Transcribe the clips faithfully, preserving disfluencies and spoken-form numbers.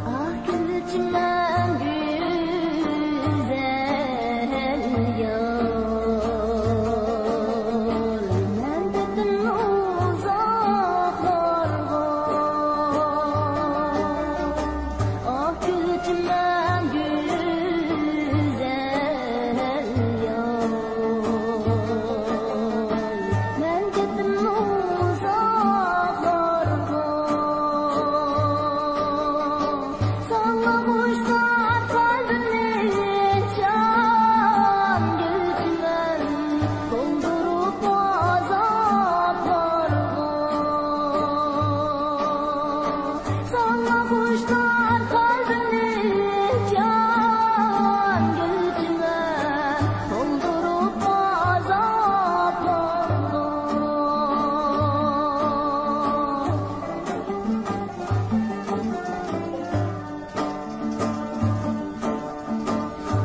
ئاھ، گۈلچىمەن گۈزەل يار، مەن كەتتىم ئۇزاقلارغا. ئاھ، گۈلچىمەن گۈزەل يار، مەن كەتتىم ئۇزاقلارغا. ساڭا خۇشتار قەلبىمنى جان گۈلچىمەن، تولدۇرۇپ ئازابلارغا. ساڭا خۇشتار قەلبىمنى جان گۈلچىمەن، تولدۇرۇپ ئازابلارغا.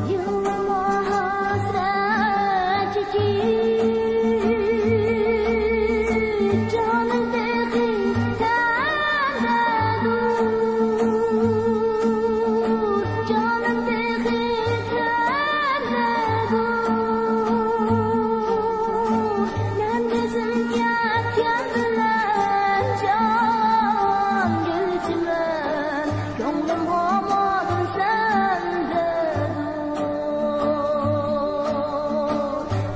يىغلىما ھەسرەت چېكىپ، جانىم تېخى تەندەدۇر، جانىم تېخى تەندەدۇر. مەن بېزىم كەتكەن بىلەن جان گۈلچىمەن، كۆڭلۈم ھامان سەندەدۇر.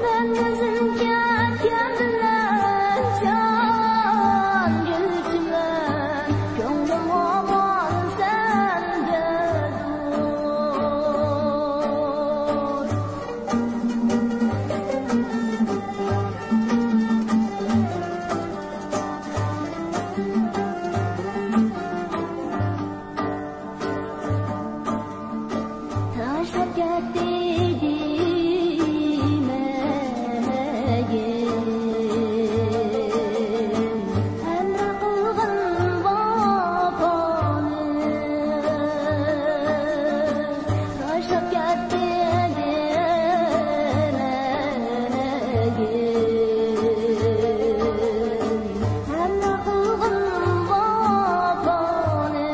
مەن ئۆزۈم كەتكەن بىلەن جان گۈلچىمەن، كۆڭلۈم ھامان سەندەدۇر. تاشلاپ كەتتى دېمەگىن، ھەمراھ قىلغىن ۋاپانى. تاشلاپ كەتتى دېمەگىن، ھەمراھ قىلغىن ۋاپانى.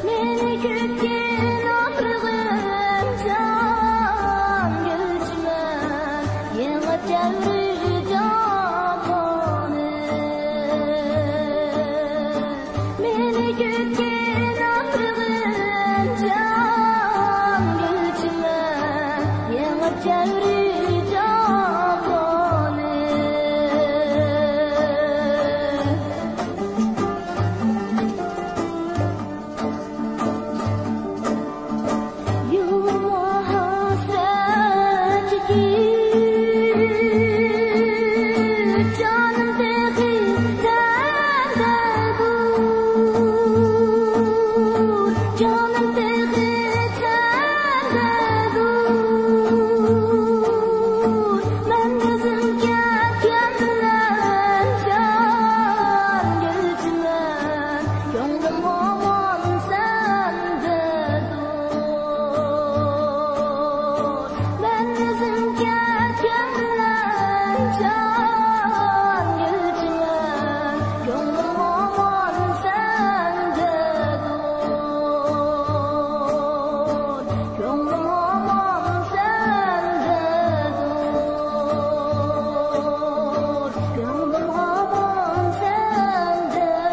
مېنى كۈتكىن ئاغرىغىم جان گۈلچىمەن، يېڭىپ چەۋرى جاپانى. مېنى كۈتكىن ئاغرىغىم جان گۈلچىمەن، يېڭىپ چەۋرى جاپانى. يىغلىما ھەسرەت چېكىپ، جانىم تېخى تەندەدۇر، جانىم تېخى تەندەدۇر. مەن ئۆزۈم كەتكەن بىلەن جان گۈلچىمەن، كۆڭلۈم ھامان سەندەدۇر. مەن ئۆزۈم كەتكەن بىلەن جان گۈلچىمەن، كۆڭلۈم ھامان سەندەدۇر. كۆڭلۈم ھامان سەندەدۇر. كۆڭلۈم ھامان سەندەدۇر.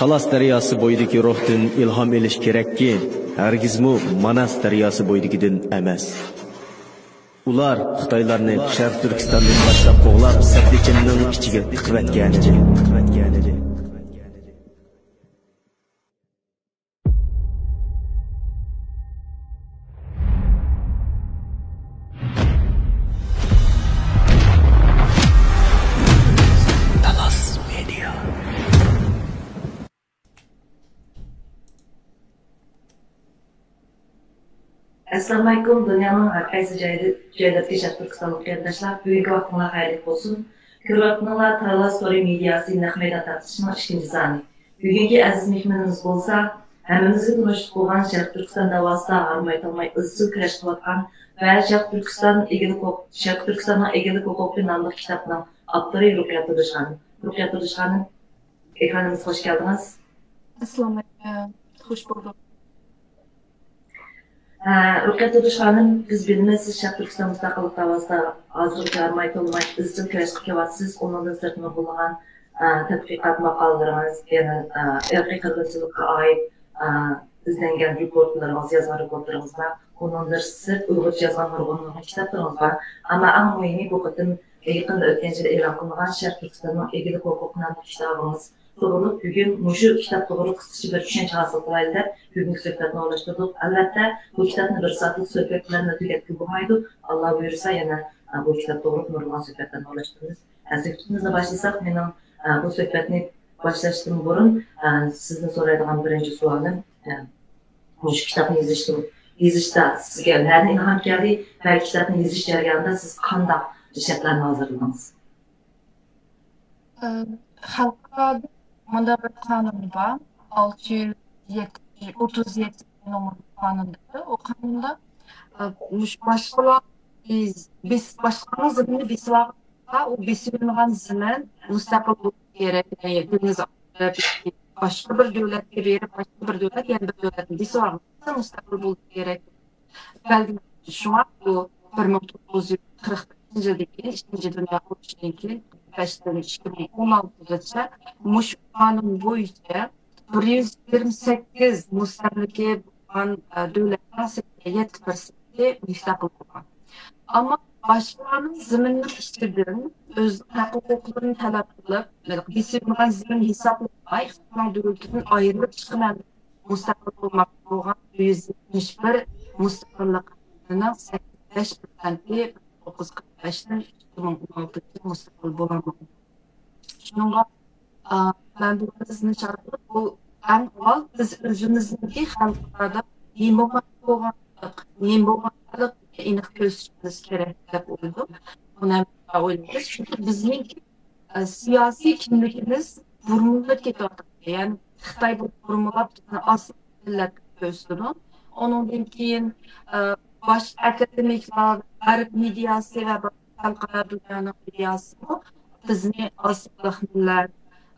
تالاس دەرياسى بويىدىكى روھتىن ئىلھام ئېلىش كېرەككى، ھەرگىزمۇ ماناس دەرياسى بويىدىكىدىن ئەمەس. ئۇلار خىتايلارنى شەرقىي تۈركىستاندىن باشلاپ قوغلاپ، سەددىچىننىڭ ئىچىگە تىقىۋەتكەنىدى. ئەسسالامۇئەلەيكۇم، دۇنيانىڭ ھەر قايسى جايىدا، جايلىرىدىكى شەرقىي تۈركىستانلىق قېرىنداشلار، بۈگۈنكى ۋاقتىڭلار خەيرلىك بولسۇن. كۆرۈۋاتقىنىڭلار تاللاس تورى مېدىياسى نەق مەيدان تارتىشىنىڭ ئىككىنچى سانى. بۈگۈنكى ئەزىز مېھمىنىمىز بولسا، ھەممىمىزگە تونۇشلۇق بولغان شەرقىي تۈركىستان دەۋاسىدا ھارماي-تالماي ئىزچىل كۈرەش قىلىۋاتقان ۋە شەرقىي تۈركىستان ئىگىلىك ھوق-، شەرقىي تۈركىستاننىڭ ئىگىلىك ھوقۇقى ناملىق كىتابنىڭ ئاپتورى رۇقىيە تۇردۇش خانىم. رۇقىيە تۇردۇش خانىم، ئېكرانىمىزغا خوش كەلدىڭىز. ئەسسالامۇئەلەيكۇم. خوش بولدۇق. ھە، رۇقىيە تۇردۇش خانىم، بىز بىلىمىز، سىز شەرقىي تۈركىستان مۇستەقىللىق دەۋاسىدا ھازىرغىچە ھارماي تولماي ئىزچىل كۈرەش قىلىپ كېلىۋاتىسىز. ئۇنىڭدىن سىرت نۇرغۇنلىغان، ئە، تەتقىقات ماقالىلىرىڭىز، يەنە، ئە، ئىرقىي قىرغىنچىلىققا ئائىت، ئە، ئىزدەنگەن رېپورتلىرىڭىز، يازغان رېپورتلىرىڭىز بار. ئۇنىڭدىن سىرت ئۇيغۇرچە يازغان نۇرغۇنلىغان كىتابلىرىڭىز بار. ئەمما ئەڭ مۇھىمى بۇ قېتىم يېقىندا ئۆتكەن يىلى ئېلان قىلىنغان شەرقىي تۈركىستاننىڭ ئىگىلىك ھوقۇقى ناملىق كىتابىڭىز توغرۇلۇق بۈگۈن مۇشۇ كىتاب توغرۇلۇق قىسقىچە بىر چۈشەنچە ھاسىل قىلايلى دەپ بۈگۈنكى سۆھبەتنى ئورۇنلاشتۇردۇق. ئەلۋەتتە، بۇ كىتابنى بىر سائەتلىك سۆھبەت بىلەن تۈگەتكىلى بولمايدۇ. ئاللا بۇيرۇسا يەنە، ئە، بۇ كىتاب توغرۇلۇق نۇرغۇن سۆھبەتلەرنى ئورۇنلاشتۇرىمىز. ئە، سۆھبىتىمىزنى باشلىساق، مېنىڭ، ئە، بۇ سۆھبەتنى باشلاشتىن بۇرۇن، ئە، سىزدىن سورايدىغان بىرىنچى سوئالىم، ئە، مۇشۇ كىتابنى يېزىشتىن، يېزىشتا سىزگە نەدىن ئىلھام كەلدى ۋە كىتابنى يېزىش جەريانىدا سىز قانداق شەرتلەرنى ھازىرلىدىڭىز؟ ئە، خەلقئارادا مۇنداق بىر قانۇن بار، ئالتە يۈز يەتتە، ئوتتۇز يەتتە نومۇرلۇق قانۇن دەيدۇ. ئۇ قانۇندا، ئە، مۇشۇ باشقىلار بىز، بىز باشقىلارنىڭ زېمىنىنى بېسىۋالغاندا، ئۇ بېسىۋېلىنغان زېمىن مۇستەقىل بولۇشى كېرەك. يەنى دېڭىز ئاغزىدا باشقا بىر دۆلەتكە بېرىپ، باشقا بىر دۆلەت يەنە بىر دۆلەتنى بېسىۋالغاندا مۇستەقىل بولۇشى كېرەك. بەلگىلىدى. شۇڭا بۇ بىر مىڭ توققۇز يۈز قىرىق بەشىنچى يىلدىن كېيىن، ئىككىنچى دۇنيا ئۇرۇشىدىن كېيىن، قىرىق بەشتىن ئىككى مىڭ ئون ئالتىغىچە مۇشۇ قانۇن بويىچە بىر يۈز يىگىرمە سەككىز مۇستەملىكە بولغان، ئە، دۆلەتنىڭ سەكسەن يەتتە پىرسەنتى مۇستەقىل بولغان. ئەمما باشقىلارنىڭ زېمىنىنىڭ ئىچىدىن ئۆزىنىڭ ھەق ھوقۇقلىرىنى تەلەپ قىلىپ، بېسىۋېلىنغان زېمىن ھېسابلانماي، خىتاينىڭ دۆلىتىدىن ئايرىلىپ چىقىمەن، مۇستەقىل بولماقچى بولغان بىر يۈز يەتمىش بىر مۇستەقىللىق ئەھلىنىڭ سەكسەن بەش پىرسەنتى بىر مىڭ توققۇز يۈز قىرىق بەشتىن ئىككى مىڭ ئون ئالتىنچى يىل مۇستەقىل بولالمىغان. شۇنىڭغا، ئا، مەن بۇ سىزنى چاقىرىپ، بۇ ئەڭ ئاۋۋال بىز ئۆزىمىزنىڭكى خەلقئارادا نېمە بولغان، بولغانلىق، نېمە بولغانلىقىنى ئېنىق كۆرسىتىشىمىز كېرەك دەپ ئويلىدىم. بۇنى ھەم ئويلايمىز. چۈنكى بىزنىڭكى ئە، سىياسىي كىملىكىمىز بۇرمىلىنىپ كېتىۋاتىدۇ. يەنى خىتاي بۇ بۇرمىلاپ بىزنى ئاز مىللەت دەپ كۆرسىتىدۇ. ئۇنىڭدىن كېيىن، ئە، باش ئاكادېمىكلار، غەرب مېدىياسى ۋە خەلقئارا دۇنيانىڭ مېدىياسىمۇ بىزنى ئاز سانلىق مىللەت،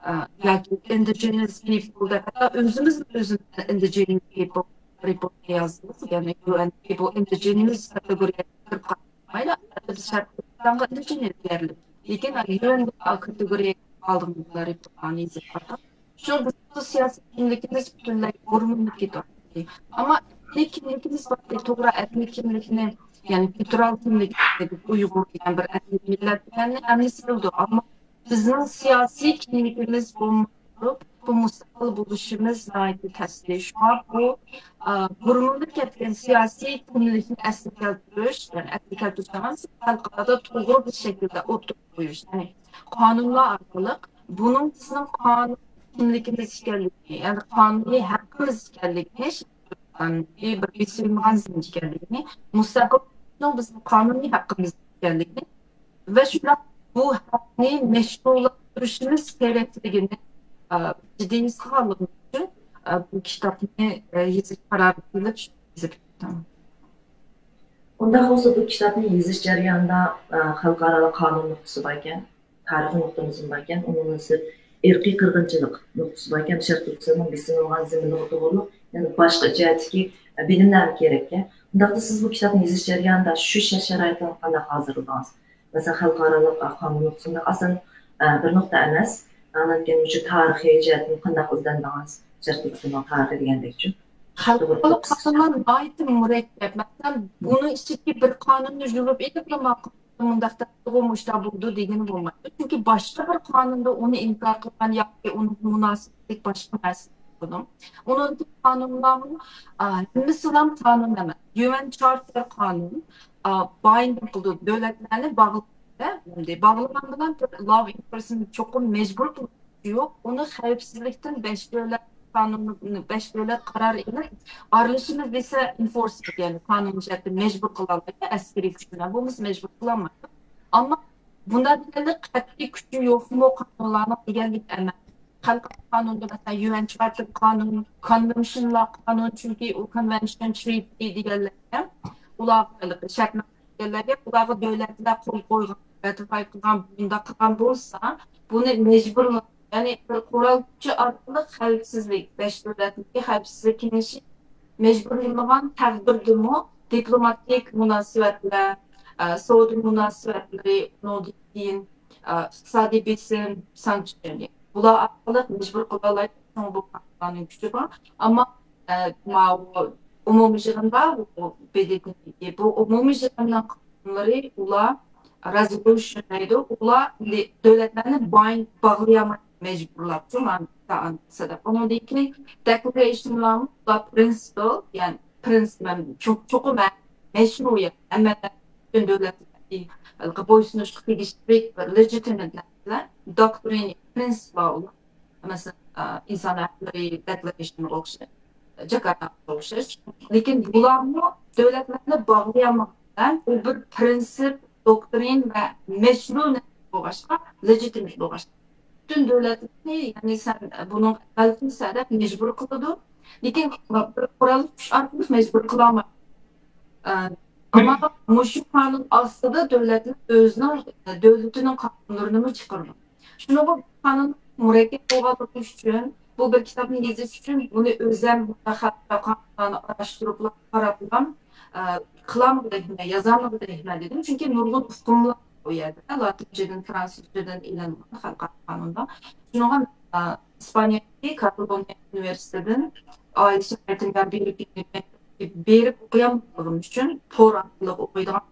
ئە، ياكى indigenous people دەپ، ھەتتا ئۆزىمىزمۇ ئۆزىمىزنى indigenous people report يازدۇق. يەنى يۇ ئېن people indigenous كاتېگورىيەگە كىرىپ قالمايلا، بىز شەرقىي تۈركىستانغا ئىندىجېنىس دېيەرلىك. لېكىن يۈەن كاتېگورىيەگە قالدىغان بۇلار رېپورتلارنى يېزىپ باققان. شۇڭا بىزنىڭ سىياسىي كىملىكىمىز پۈتۈنلەي بۇرمىلىنىپ كېتىۋاتىدۇ. ئەمما ئېتنىك كىملىكىمىز بار، توغرا، ئېتنىك كىملىكنى، يەنى كۇلتۇرال كىملىك، ئۇيغۇر دېگەن بىر ئېتنىك مىللەت دېگەننى ھەممىسى بىلىدۇ. ئەمما بىزنىڭ سىياسىي كىملىكىمىز بولماي تۇرۇپ، بۇ مۇستەقىل بولۇشىمىز ناھايىتى تەستە. شۇڭا بۇ، ئا، بۇرمىلىنىپ كەتكەن سىياسىي كىملىكنى ئەسلىگە كەلتۈرۈش، يەنى ئەسلىگە كەلتۈرۈش دېگەن خەلقئارادا توغرا بىر شەكىلدە ئوتتۇرىغا قويۇش، يەنى قانۇنلار ئارقىلىق بۇنىڭ بىزنىڭ قانۇن كىملىكىمىز ئىكەنلىكىنى، يەنى قانۇنىي ھەققىمىز ئىكەنلىكىنى، بىر بېسىلمىغان زېمىن ئىكەنلىكىنى، مۇستەقىل بىزنىڭ قانۇنىي ھەققىمىز ئىكەنلىكىنى، ۋە شۇنداق بۇ ھەقنى مەشرۇلاشتۇرۇشىمىز كېرەكلىكىنى، ئە، جىددىي ھېس قىلغانلىقىم ئۈچۈن، ئە، بۇ كىتابنى، ئە، يېزىش قارارىغا كېلىپ، شۇ يېزىپ چىقتىم. ئۇنداق بولسا، بۇ كىتابنى يېزىش جەريانىدا، ئە، خەلقئارالىق قانۇن نۇقتىسى باركەن، تارىخىي نۇقتىمىزمۇ باركەن، ئۇنىڭدىن سىرت ئىرقىي قىرغىنچىلىق نۇقتىسى باركەن، شەرقىي تۈركىستاننىڭ بېسىۋېلىنغان زېمىنلىقى توغرۇلۇق يەنە باشقا جەھەتتىكى، ئە، بىلىملەرمۇ كېرەككەن. ئۇنداقتا سىز بۇ كىتابنى يېزىش جەريانىدا شۇ شەرت-شارائىتلارنى قانداق ھازىرلىدىڭىز؟ مەسىلەن، خەلقئارالىق، ئە، قانۇن نۇقتىسىندا ئاسان، ئە، بىر نۇقتا ئەمەس. ئاندىن كېيىن مۇشۇ تارىخىي جەھەتتىن قانداق ئىزدەندىڭىز؟ شەرقىي تۈركىستاننىڭ تارىخى دېگەندەكچۇ؟ خەلقئارالىق قانۇنلار ناھايىتى مۇرەككەپ. مەسىلەن، بۇنىڭ ئىچىدىكى بىر قانۇننى يۇلۇپ ئېلىپ، مۇنداق دەپ مۇشۇنداق بولىدۇ دېگىلى بولمايدۇ. چۈنكى باشقا بىر قانۇندا ئۇنى ئىنكار قىلغان ياكى ئۇنىڭ مۇناسىۋەتلىك باشقا نەرسە بولىدۇ. ئۇنىڭدىكى قانۇنلارمۇ، ئا، ھەممىسىلا قانۇن ئەمەس. يۇ ئېن چارتېر قانۇن، ئا، بايندىنگ قىلىدۇ. دۆلەتلەرنى باغلىغان، باغلىغان بىلەن لاۋ ئېنفورسمېنت چوقۇم مەجبۇر قىلىش يوق. ئۇنى خەۋپسىزلىكتىن بەش دۆلەت قانۇنى، بەش دۆلەت قارار ئېلىپ، ئارىلىشىمىز دېسە، ئېنفورسمېنت، يەنى قانۇن جەھەتتە مەجبۇر قىلالايدۇ، ئەسكىرىي كۈچ بىلەن بولمىسا مەجبۇر قىلالمايدۇ. ئەمما بۇنداق دېگەندە قەتئىي كۈچى يوقمۇ قانۇنلارنىڭ دېگەنلىك ئەمەس. خەلقئارا قانۇندا، مەسىلەن، يۇ ئېن چارتېر قانۇن، كونۋېنشنلار قانۇن، چۈنكى ئۇ كونۋېنشن، ترىتى دېگەنلەرگە، ئۇلارغا شەرتنامە دېگەنلەرگە، ئۇلارغا دۆلەتلەر قول قويغان، راتىفاي قىلغان، بۇنداق قىلغان بولسا، بۇنى مەجبۇر، يەنى بىر قورال كۈچى ئارقىلىق خەۋپسىزلىك، بەش دۆلەتنىڭ خەۋپسىزلىك كېڭىشى مەجبۇرلىمىغان تەقدىردىمۇ دىپلوماتىك مۇناسىۋەتلەر، ئە، سودا مۇناسىۋەتلىرى، ئۇنىڭدىن كېيىن، ئە، ئىقتىسادىي بېسىم، سانكسىيە، بۇلار ئارقىلىق مەجبۇر قىلالايدۇ. شۇڭا بۇ قانۇنلارنىڭ كۈچى بار. ئەمما، ئە، ماۋۇ ئومۇمىي يىغىندا، بۇ ب د ت، بۇ ئومۇمىي يىغىننىڭ قانۇنلىرى، ئۇلار رېزوليۇشن دەيدۇ، ئۇلار دۆلەتلەرنى باي-، باغلىيالمايدۇ، مەجبۇرلاپ، شۇ مەنىدە. ئۇنىڭدىن كېيىن دېكلارېيشنلارمۇ، ئۇلار پرىنسىپال، يەنى پرىنسىپ، چوق-، چوقۇم مەشرۇ، يەنى ھەممە پۈتۈن دۆلەتلەرگە بويسۇنۇشقا تېگىشلىك بىر لېجىتىمېت نەرسىلەر، دوكترىن، پرىنسىپلار ئۇلار. مەسىلەن، ئىنسان ھەقلىرى دېكلارېيشنىغا ئوخشاش، جاكارتاغا ئوخشاش. لېكىن بۇلارمۇ دۆلەتلەرنى باغلىيالمىغان، ئۇ بىر پرىنسىپ، دوكترىن ۋە مەشرۇ نەرسە بولغاچقا، لېجىتىمېت بولغاچقا، پۈتۈن دۆلەتلەرنى، يەنى سەن بۇنىڭغا ئەمەل قىلسا دەپ مەجبۇر قىلىدۇ. لېكىن بىر قوراللىق كۈچ ئارقىلىق مەجبۇر قىلالمايدۇ. ئە، ئەمما مۇشۇ قانۇن ئاستىدا دۆلەتلەر ئۆزىنىڭ، ئە، دۆلىتىنىڭ قانۇنلىرىنىمۇ چىقىرىدۇ. شۇنىڭغا بۇ قانۇن مۇرەككەپ بولغانلىقى ئۈچۈن، بۇ بىر كىتابنى يېزىش ئۈچۈن بۇنى ئۆزۈم خەلقئارا قانۇنلارنى ئاراشتۇرۇپلا، قاراپلا، ئە، قىلالمىغۇدەكمەن، يازالمىغۇدەكمەن دېدىم. چۈنكى نۇرغۇن ئۇقۇملار ئۇ يەردە لاتىنچىدىن، فرانسۇزچىدىن ئېلىنغان خەلقئارا قانۇندا. شۇنىڭغا، ئە، ئىسپانىيەدىكى كاتالونىيە ئۇنىۋېرسىتېتىدىن ئائىلە شارائىتىم بىلەن بېرىپ، بېرىپ ئوقۇيالمىغانلىقىم ئۈچۈن تور ئارقىلىق ئوقۇيدىغان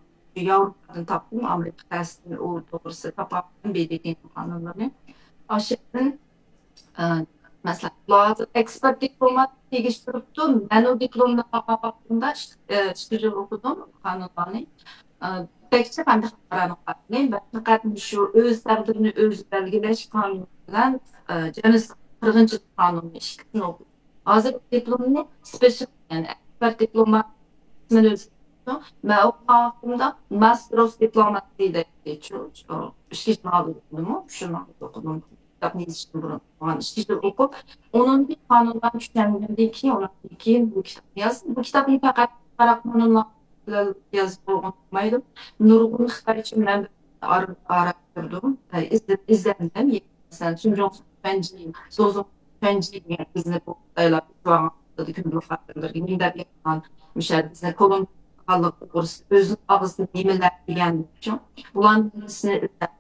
ياۋروپادىن تاپتىم، ئامېرىكا تەسىرىدىن ئۇ توغرىسىدا تاپالمىدىم، بېدېتىنىڭ قانۇنلىرىنى. ئاشۇ يەردىن، ئە، مەسىلەن، ھازىر ئېكسپېرت دىپلومات تېگىشتۈرۈپتۇ، مەن ئۇ دىپلومنى ئالغان ۋاقتىمدا ئىككى، ئە، ئىككى يىل ئوقۇدۇم قانۇنلارنى. ئە، بەك جىق ھەمدە خەلقئارانىڭ قانۇنى، مەن پەقەت مۇشۇ ئۆز تەقدىرىنى ئۆزى بەلگىلەش قانۇنى بىلەن، ئە، جەنۇس قىرغىنچىلىق قانۇنى ئىككىسىنى ئوقۇدۇم. ھازىر دىپلومنى سپېشال، يەنى ئېكسپېرت دىپلومات قىسمىنى ئۆزى، مەن ئوقۇغان ۋاقتىمدا ماستېر ئوف دىپلوماسى دەيدۇ. شۇ، شۇ ئىككى يىل ئالدىمۇ شۇنى ئوقۇدۇم. كىتابنى يېزىشتىن بۇرۇن، مانا ئىككى يىل ئوقۇپ، ئۇنىڭدىن قانۇنلارنى چۈشەنگەندىن كېيىن، ئۇنىڭدىن كېيىن بۇ كىتابنى يازدىم. بۇ كىتابنى پەقەت قارا قانۇنلار بىلەن يازغىلى بولمايدۇ. نۇرغۇن خىتايچە مەنبەلەرنى ئارا-، ئاراشتۇردۇم، ئىزدە-، ئىزدەندىم. مەسىلەن، سۇنجۇڭ سۇنچۈەنجى، زوزۇڭ سۇنچۈەنجى دېگەن بىزنى بۇ خىتايلار كۈندىلىك خەۋەرلىرىگە نېمە دەپ يازغان، مۇشۇ بىزنى كولون قىلغانلىقى توغرىسىدا ئۆزىنىڭ ئاغزىدىن نېمىلەر دېگەن ئۈچۈن بۇلارنىڭ ھەممىسىنى ئىزدەپ،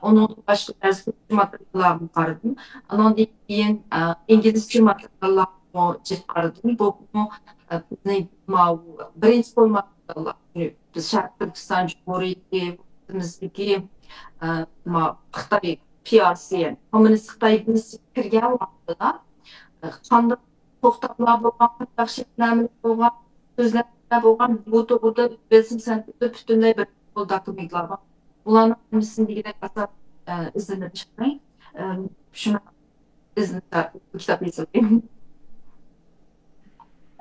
ئۇنىڭدىن باشقا بەزى تۈركچە ماتېرىياللارغا قارىدىم. ئانىڭدىن كېيىن، ئە، ئىنگلىزچە ماتېرىياللارغىمۇ جىق قارىدىم. بولۇپمۇ، ئە، بىزنىڭ ماۋۇ بىرىنچى قول ماتېرىياللار، بىز شەرقىي تۈركىستان جۇمھۇرىيىتى، ئۆزىمىزدىكى، ئە، ما-، خىتاي پى ئار سى، يەنى كوممۇنىست خىتاي بىز كىرگەن ۋاقتىدا، ئە، قانداق توختاملار بولغان، قانداق شەرتنامىلەر بولغان، سۆزلەملەر بولغان، بۇ توغرىدا بىزنىڭ سەنتىدە پۈتۈنلەي بىر خىل دوكۇمېنتلار بار. بۇلارنىڭ ھەممىسىنى دېگۈدەك ئاساس، ئە، ئىزدىنىپ چىقتىم. ئە، شۇنى ئىزدىنىپ بۇ كىتابنى يېزىلدى.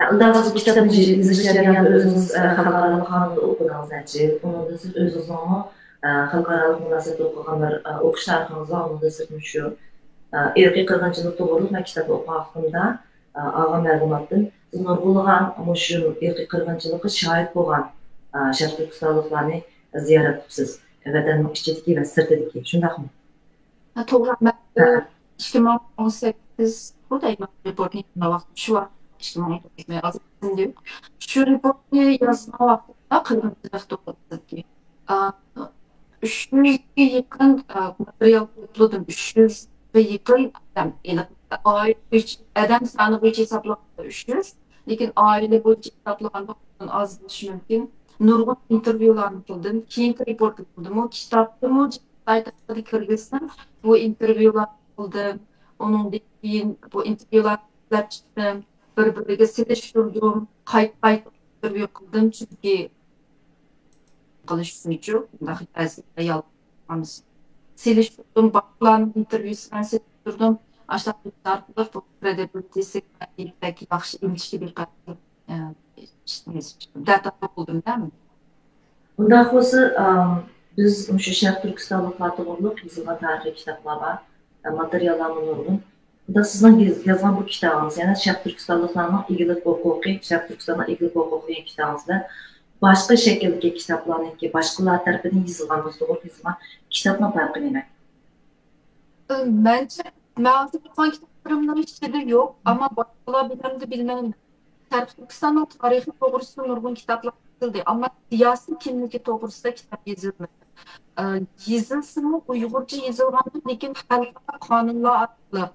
ئۇنداق بولسا بۇ كىتابنى يېزىش جەريانىدا ئۆزىڭىز، ئە، خەلقئارالىق قانۇننى ئوقۇدىڭىز نەچچە يىل. ئۇنىڭدىن سىرت ئۆزىڭىزنىڭمۇ، ئە، خەلقئارالىق مۇناسىۋەتتە ئوقۇغان بىر، ئە، ئوقۇش تارىخىڭىز بار. ئۇنىڭدىن سىرت مۇشۇ، ئە، ئىرقىي قىرغىنچىلىق توغرىلىق مەن كىتابنى ئوقۇغان ۋاقتىمدا، ئالغان مەلۇماتتىن سىز نۇرغۇنلىغان مۇشۇ ئىرقىي قىرغىنچىلىققا شاھىت بولغان، ئا، شەرقىي تۈركىستانلىقلارنى زىيارەت قىپسىز. ۋەتەننىڭ ئىچىدىكى ۋە سىرتىدىكى. شۇنداقمۇ؟ ھە، توغرا. مەن، ئە، ئىككى مىڭ ئون سەككىز بۇ دەيمەن، رېپورتنى يازغان ۋاقتىم شۇ ۋاقىت، ئىككى مىڭ ئون توققۇز، مەن ھازىر ئېسىمدە يوق. شۇ رېپورتنى يازغان ۋاقتىمدا قىرغىنچىلىق توغرىسىدىكى. ئا، ئۈچ يۈزگە يېقىن، ئا، ماتېرىيال توپلىدىم. ئۈچ يۈزگە يېقىن ئادەم، ئېنىق ئائىلە بويىچە، ئادەم سانى بويىچە ھېسابلىغاندا ئۈچ يۈز، لېكىن ئائىلە بويىچە كىتابلارنى ئوقۇغان ئاز بولۇشى مۇمكىن. نۇرغۇن ئىنتېرۋيۇلاردىن، كېيىنكى رېپورتلىردىمۇ، كىتابتىمۇ خىتاي تىلىدا كىرگۈزسەم، بۇ ئىنتېرۋيۇلارنى قىلدىم. ئۇنىڭدىن كېيىن بۇ ئىنتېرۋيۇلارنى ئىزدەپ چىقتىم. بىر-بىرىگە سېلىشتۇردۇم. قايتا-قايتا ئىنتېرۋيۇ قىلدىم، چۈنكى قىلىش ئۈچۈنچۇ، بۇنداق بەزى ئايال سېلىشتۇردۇم، باشقىلارنىڭ ئىنتېرۋيۇسى بىلەن سېلىشتۇردۇم. ئاشۇنداق ئارقىلىق بۇ كرېدىبىلىتىسى بەك ياخشى، ئىنچىكە دىققەت قىلىپ، ئە، بەرتەرەپ بولدۇم-دە. ئۇنداق بولسا، ئام، بىز مۇشۇ شەرقىي تۈركىستانلىقلار توغرۇلۇق يېزىلغان تارىخىي كىتابلار بار، ئە، ماتېرىياللارمۇ نۇرغۇن. بۇ سىزنىڭ ياز-، يازغان بۇ كىتابىڭىز، يەنى شەرقىي تۈركىستانلىقلارنىڭ ئىگىلىك ھوقۇقى، شەرقىي تۈركىستاننىڭ ئىگىلىك ھوقۇقى دېگەن كىتابىڭىز بىلەن باشقا شەكىلدىكى كىتابلارنىڭكى باشقىلار تەرىپىدىن يېزىلغان، بۇ توغرا يېزىلغان كىتابنىڭ پەرقى نېمە؟ مەنچە، مەن ھازىر ئوقۇغان كىتابلىرىمنىڭ ئىچىدە يوق، ئەمما باشقىلار بىلەمدۇ بىلمەيمەن. شەرقىي تۈركىستاننىڭ تارىخى توغرىسىدا نۇرغۇن كىتابلار يېزىلدى، ئەمما سىياسىي كىملىكى توغرىسىدا كىتاب يېزىلمىدى. ئە، يېزىلسىمۇ ئۇيغۇرچە يېزىلغاندۇ، لېكىن خەلقئارا قانۇنلار ئارقىلىق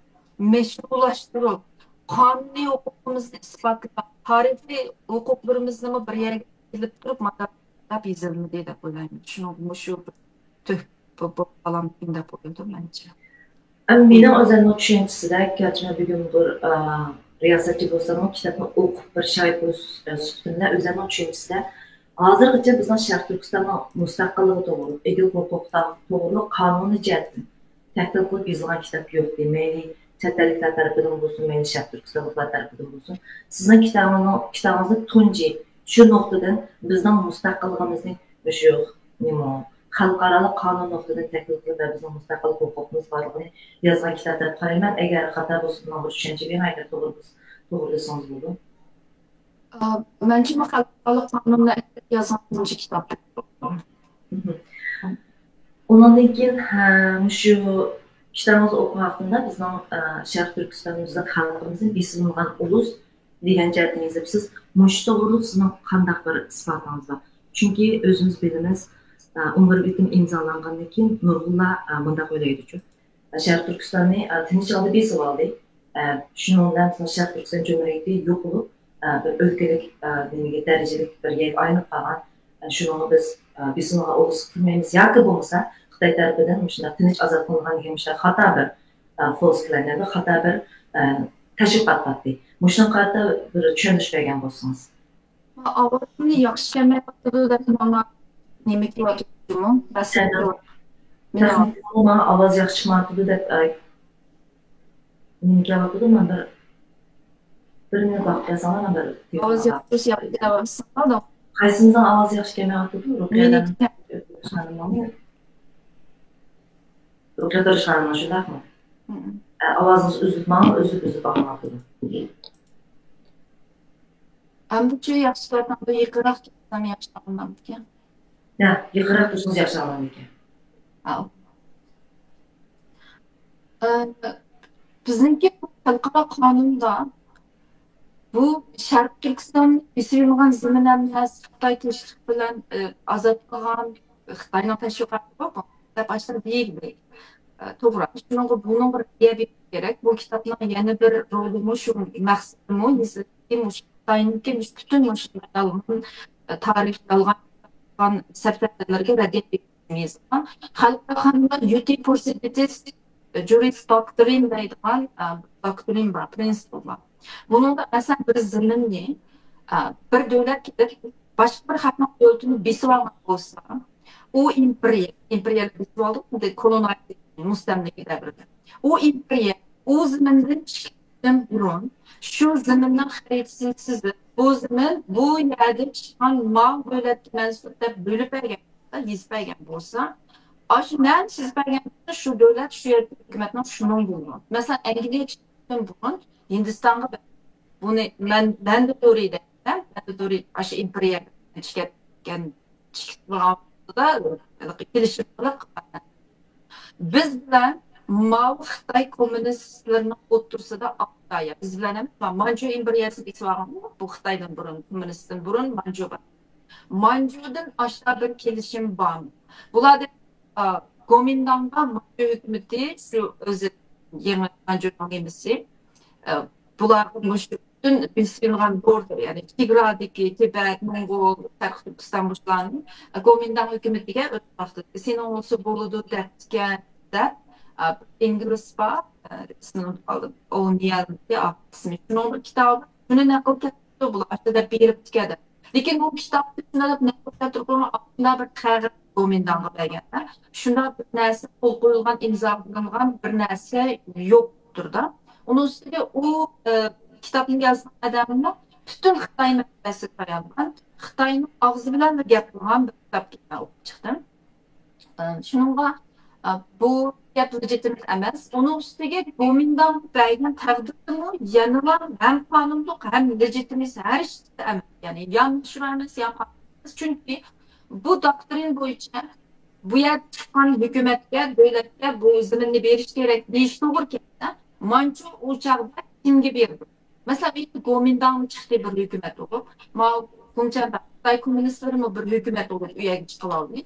مەشرۇلاشتۇرۇپ، قانۇنىي ھوقۇقىمىزنى ئىسپاتلاپ، تارىخىي ھوقۇقلىرىمىزنىمۇ بىر يەرگە ئېلىپ تۇرۇپ، مانا كىتاب يېزىلمىدى دەپ ئويلايمەن. شۇنىڭغا مۇشۇ بىر تۆھپە بولۇپ قالامدىكىن دەپ ئويلىدىم مەنچە. ئەمما مېنىڭ ئۆزۈمنىڭ چۈشەنچىسىدە، گەرچە مەن بۈگۈن بىر، ئا، رىياسەتچى بولساممۇ، كىتابنى ئوقۇپ بىر شاھىت بولۇش، ئە، سۈپىتىمدە ئۆزۈمنىڭ چۈشەنچىسىدە، ھازىرغىچە بىزنىڭ شەرقىي تۈركىستاننىڭ مۇستەقىللىقى توغرۇلۇق، ئىگىلىك ھوقۇقى توغرۇلۇق قانۇنىي جەھەتتىن تەھلىل قىلىپ يېزىلغان كىتاب يوق. مەيلى چەت ئەللىكلەر تەرىپىدىن بولسۇن، مەيلى شەرقىي تۈركىستانلىقلار تەرىپىدىن بولسۇن. سىزنىڭ كىتابىڭىزنىڭ، كىتابىڭىزدا تۇنجى شۇ نۇقتىدىن بىزنىڭ مۇستەقىللىقىمىزنى مۇشۇ نېمە، خەلقئارالىق قانۇن نۇقتىدىن تەھلىل قىلىپ ۋە بىزنىڭ مۇستەقىل ھوقۇقىمىز بارلىقىنى يازغان كىتاب دەپ قارايمەن. ئەگەر خاتا بولسا، ماڭا بىر چۈشەنچە بېرىڭ، ئەگەر توغرا بولسا، توغرىلىسىڭىز بولىدۇ. ئا، مەنچە، بۇ خەلقئارالىق قانۇننى يازغان تۇنجى كىتاب. مهم. ئۇنىڭدىن كېيىن، ھە، مۇشۇ كىتابىڭىزنى ئوقۇغان ۋاقتىمدا بىزنىڭ، ئە، شەرقىي تۈركىستانىمىزدا خەلقىمىزنى بېسىۋالغان ئۇلۇس دېگەن جەھەتتىن يېزىپسىز. مۇشۇ توغرۇلۇق سىزنىڭ قانداق بىر ئىسپاتىڭىز بار؟ چۈنكى ئۆزىمىز بىلىمىز، ئە، ئون بىر بىتىم ئىمزالانغاندىن كېيىن نۇرغۇنلار، ئە، مۇنداق ئويلايدۇچۇ. شەرقىي تۈركىستاننى، ئە، تىنچ ھالدا بېسىۋالدى. ئە، شۇنىڭ بىلەن بىزنىڭ شەرقىي تۈركىستان جۇمھۇرىيىتى يوقىلىپ، ئە، بىر ئۆلكىلىك، ئە، نېمىگە، دەرىجىلىك بىر يەرگە ئايلىنىپ قالغان. ئە، شۇنىڭغا بىز، ئە، بېسىمغا ئۇلىسىق قىلمايمىز ياكى بولمىسا خىتاي تەرىپىدىن مۇشۇنداق تىنچ ئازاد قىلىنغان دېگەن مۇشۇنداق خاتا بىر، ئە، فولسكلەر، يەنى خاتا بىر، ئە، تەشۋىقات تارتتى. مۇشۇنىڭغا قارىتا بىر چۈشەندۈرۈش بەرگەن بولسىڭىز. ئاۋازىمنى ياخشى كەلمەيۋاتىدۇ دەپ ماڭا نېمە كېلىۋاتىدۇ؟ مەسىلەن، تېخنىكىمۇ ماڭا ئاۋاز ياخشى چىقمايۋاتىدۇ دەپ، ئە، نېمە كېلىۋاتىدۇ؟ مەن بىر، بىر مىنۇت ۋاقىت بەرسەڭلار، مەن بىر ئاۋاز ياخشى، ياخشى كېلىۋاتىدۇ. قايسىمىزنىڭ ئاۋازى ياخشى كەلمەيۋاتىدۇ؟ رۇقىيەدىن، مېنىڭكى. رۇقىيە تۇرۇش خانىمنىڭ شۇنداقمۇ؟ مم. ئە، ئاۋازىڭىز ئۈزۈلۈپ، ماڭا ئۈزۈلۈپ، ئۈزۈلۈپ ئاڭلىنىۋاتىدۇ. ئەمدىچۇ ياخشى، يېقىنراق كەلسەم ياخشى ئاڭلىنامدىكەن؟ يا، يېقىنراق تۇرسىڭىز ياخشى ئاڭلىنىدىكەن. ئاۋۇ. ئە، بىزنىڭكى خەلقئارا قانۇندا بۇ شەرقىي تۈركىستان بېسىۋېلىنغان زېمىن ئەمەس، خىتاي تىنچلىق بىلەن، ئە، ئازاد قىلغان، خىتاينىڭ تەشۋىقاتى بار، دەپ ئاشۇنداق دېيىلدى. ئە، توغرا. شۇنىڭغا بۇنىڭغا رەددىيە بېرىش كېرەك. بۇ كىتابنىڭ يەنە بىر رولىمۇ شۇ، مەقسىتىمۇ، مۇشۇ خىتاينىڭكى مۇشۇ پۈتۈن مۇشۇ يالغان، ئە، تارىخ، يالغان سەپسەتىلەرگە رەددىيە بېرىش. خەلقئارا قانۇندا يۇتى پوسىدىتىس جۇرىس دوكترىن دەيدىغان، ئە، دوكترىن بار، پرىنسىپ بار. بۇنىڭدا، مەسىلەن، بىر زېمىننى، ئە، بىر دۆلەت كېلىپ باشقا بىر خەقنىڭ دۆلىتىنى بېسىۋالغان بولسا، ئۇ ئىمپېرىيە، ئىمپېرىيەلەر بېسىۋالدى، كولونايزېشن، مۇستەملىكە دەۋرىدە. ئۇ ئىمپېرىيە ئۇ زېمىندىن چىقىشتىن بۇرۇن شۇ زېمىننىڭ خەرىتىسىنى سىزىپ، بۇ زېمىن بۇ يەردىن چىققان ماۋۇ دۆلەتكە مەنسۇپ دەپ بۆلۈپ بەرگەن، يېزىپ بەرگەن بولسا، ئاشۇ نەنى سىزىپ بەرگەن بولسا، شۇ دۆلەت، شۇ يەردىكى ھۆكۈمەتنىڭ شۇنىڭ بولىدۇ. مەسىلەن، ئەنگلىيە چىقىشتىن بۇرۇن ھىندىستانغا بەر-، بۇنى مەن، مەنداتورى دەيمەن، مەنداتورى ئاشۇ ئىمپېرىيە چىقىپ كەتكەن، چىقىپ تۇرغان ۋاقتىدا كېلىشىم قىلىپ، بىز بىلەن ماۋۇ خىتاي كوممۇنىستلىرىنىڭ ئوتتۇرىسىدا ئاقتايا. بىز بىلەن ئەمەس، ما-، مانجۇ ئىمپېرىيەسىنى بېسىۋالغان بۇ خىتايدىن بۇرۇن، كوممۇنىستتىن بۇرۇن مانجۇ بار. مانجۇدىن ئاشتا بىر كېلىشىم بارمۇ؟ بۇلار دەپ، ئا، گومىنداڭغا مانجۇ ھۆكۈمىتى، شۇ ئۆزى يېڭى مانجۇنىڭ نېمىسى، ئا، بۇلارغا مۇشۇ پۈتۈن بېسىلغان بوردېر، يەنى چېگرادىكى تىبەت، موڭغۇل، شەرقىي تۈركىستان، مۇشۇلارنى گومىنداڭ ھۆكۈمىتىگە ئۆتمەكلىك، سېنىڭ بولسا بولىدۇ دەپتىكەن دەپ، ئا، ئىنگلىز بار، ئە، ئىسمىنى ئۇنتۇپ قالدىم. ئونىيەلدىكى ئا، ئىسمى. شۇنىڭ بىر كىتابى، شۇنى نەقىل كەلتۈرۈپتۇ بۇلار، ئاشۇنداق بېرىپتىكەن دەپ. لېكىن بۇ كىتابنى شۇنداق نەقىل كەلتۈرۈپ، ئاشۇنداق بىر قەغەز گومىنداڭغا بەرگەن. شۇنداق بىر نەرسە قول قويۇلغان، ئىمزا قىلىنغان بىر نەرسە يوقتۇر-دا. ئۇنىڭ ئۈستىگە ئۇ، ئە، كىتابنى يازغان ئادەممۇ پۈتۈن خىتاي مەسىلىسىگە تايانغان، خىتاينىڭ ئاغزى بىلەن گەپ قىلغان بىر كىتاب ئىكەن، ئوقۇپ چىقتىم. ئە، شۇنىڭغا، ئە، بۇ گەپ لېجىتىمىت ئەمەس. ئۇنىڭ ئۈستىگە گومىنداڭ بەرگەن تەقدىردىمۇ يەنىلا ھەم قانۇنلۇق، ھەم لېجىتىمىت ھەر ئىشتا ئەمەس. يەنى يا مەشرۇ ئەمەس، يا قانۇن ئەمەس. چۈنكى بۇ دوكترىنا بويىچە بۇ يەردە چىققان ھۆكۈمەتكە، دۆلەتكە بۇ زېمىننى بېرىش كېرەك دېيىش توغرا كەلسە، مانچۇ ئۇ چاغدا كىمگە بېرىدۇ؟ مەسىلەن، ئېيتىلدى، گومىنداڭمۇ چىقتى بىر ھۆكۈمەت بولۇپ، ماۋۇ گۇڭچەنبە خىتاي كوممۇنىستلىرىمۇ بىر ھۆكۈمەت بولۇپ ئۇ يەرگە چىقىۋالدى.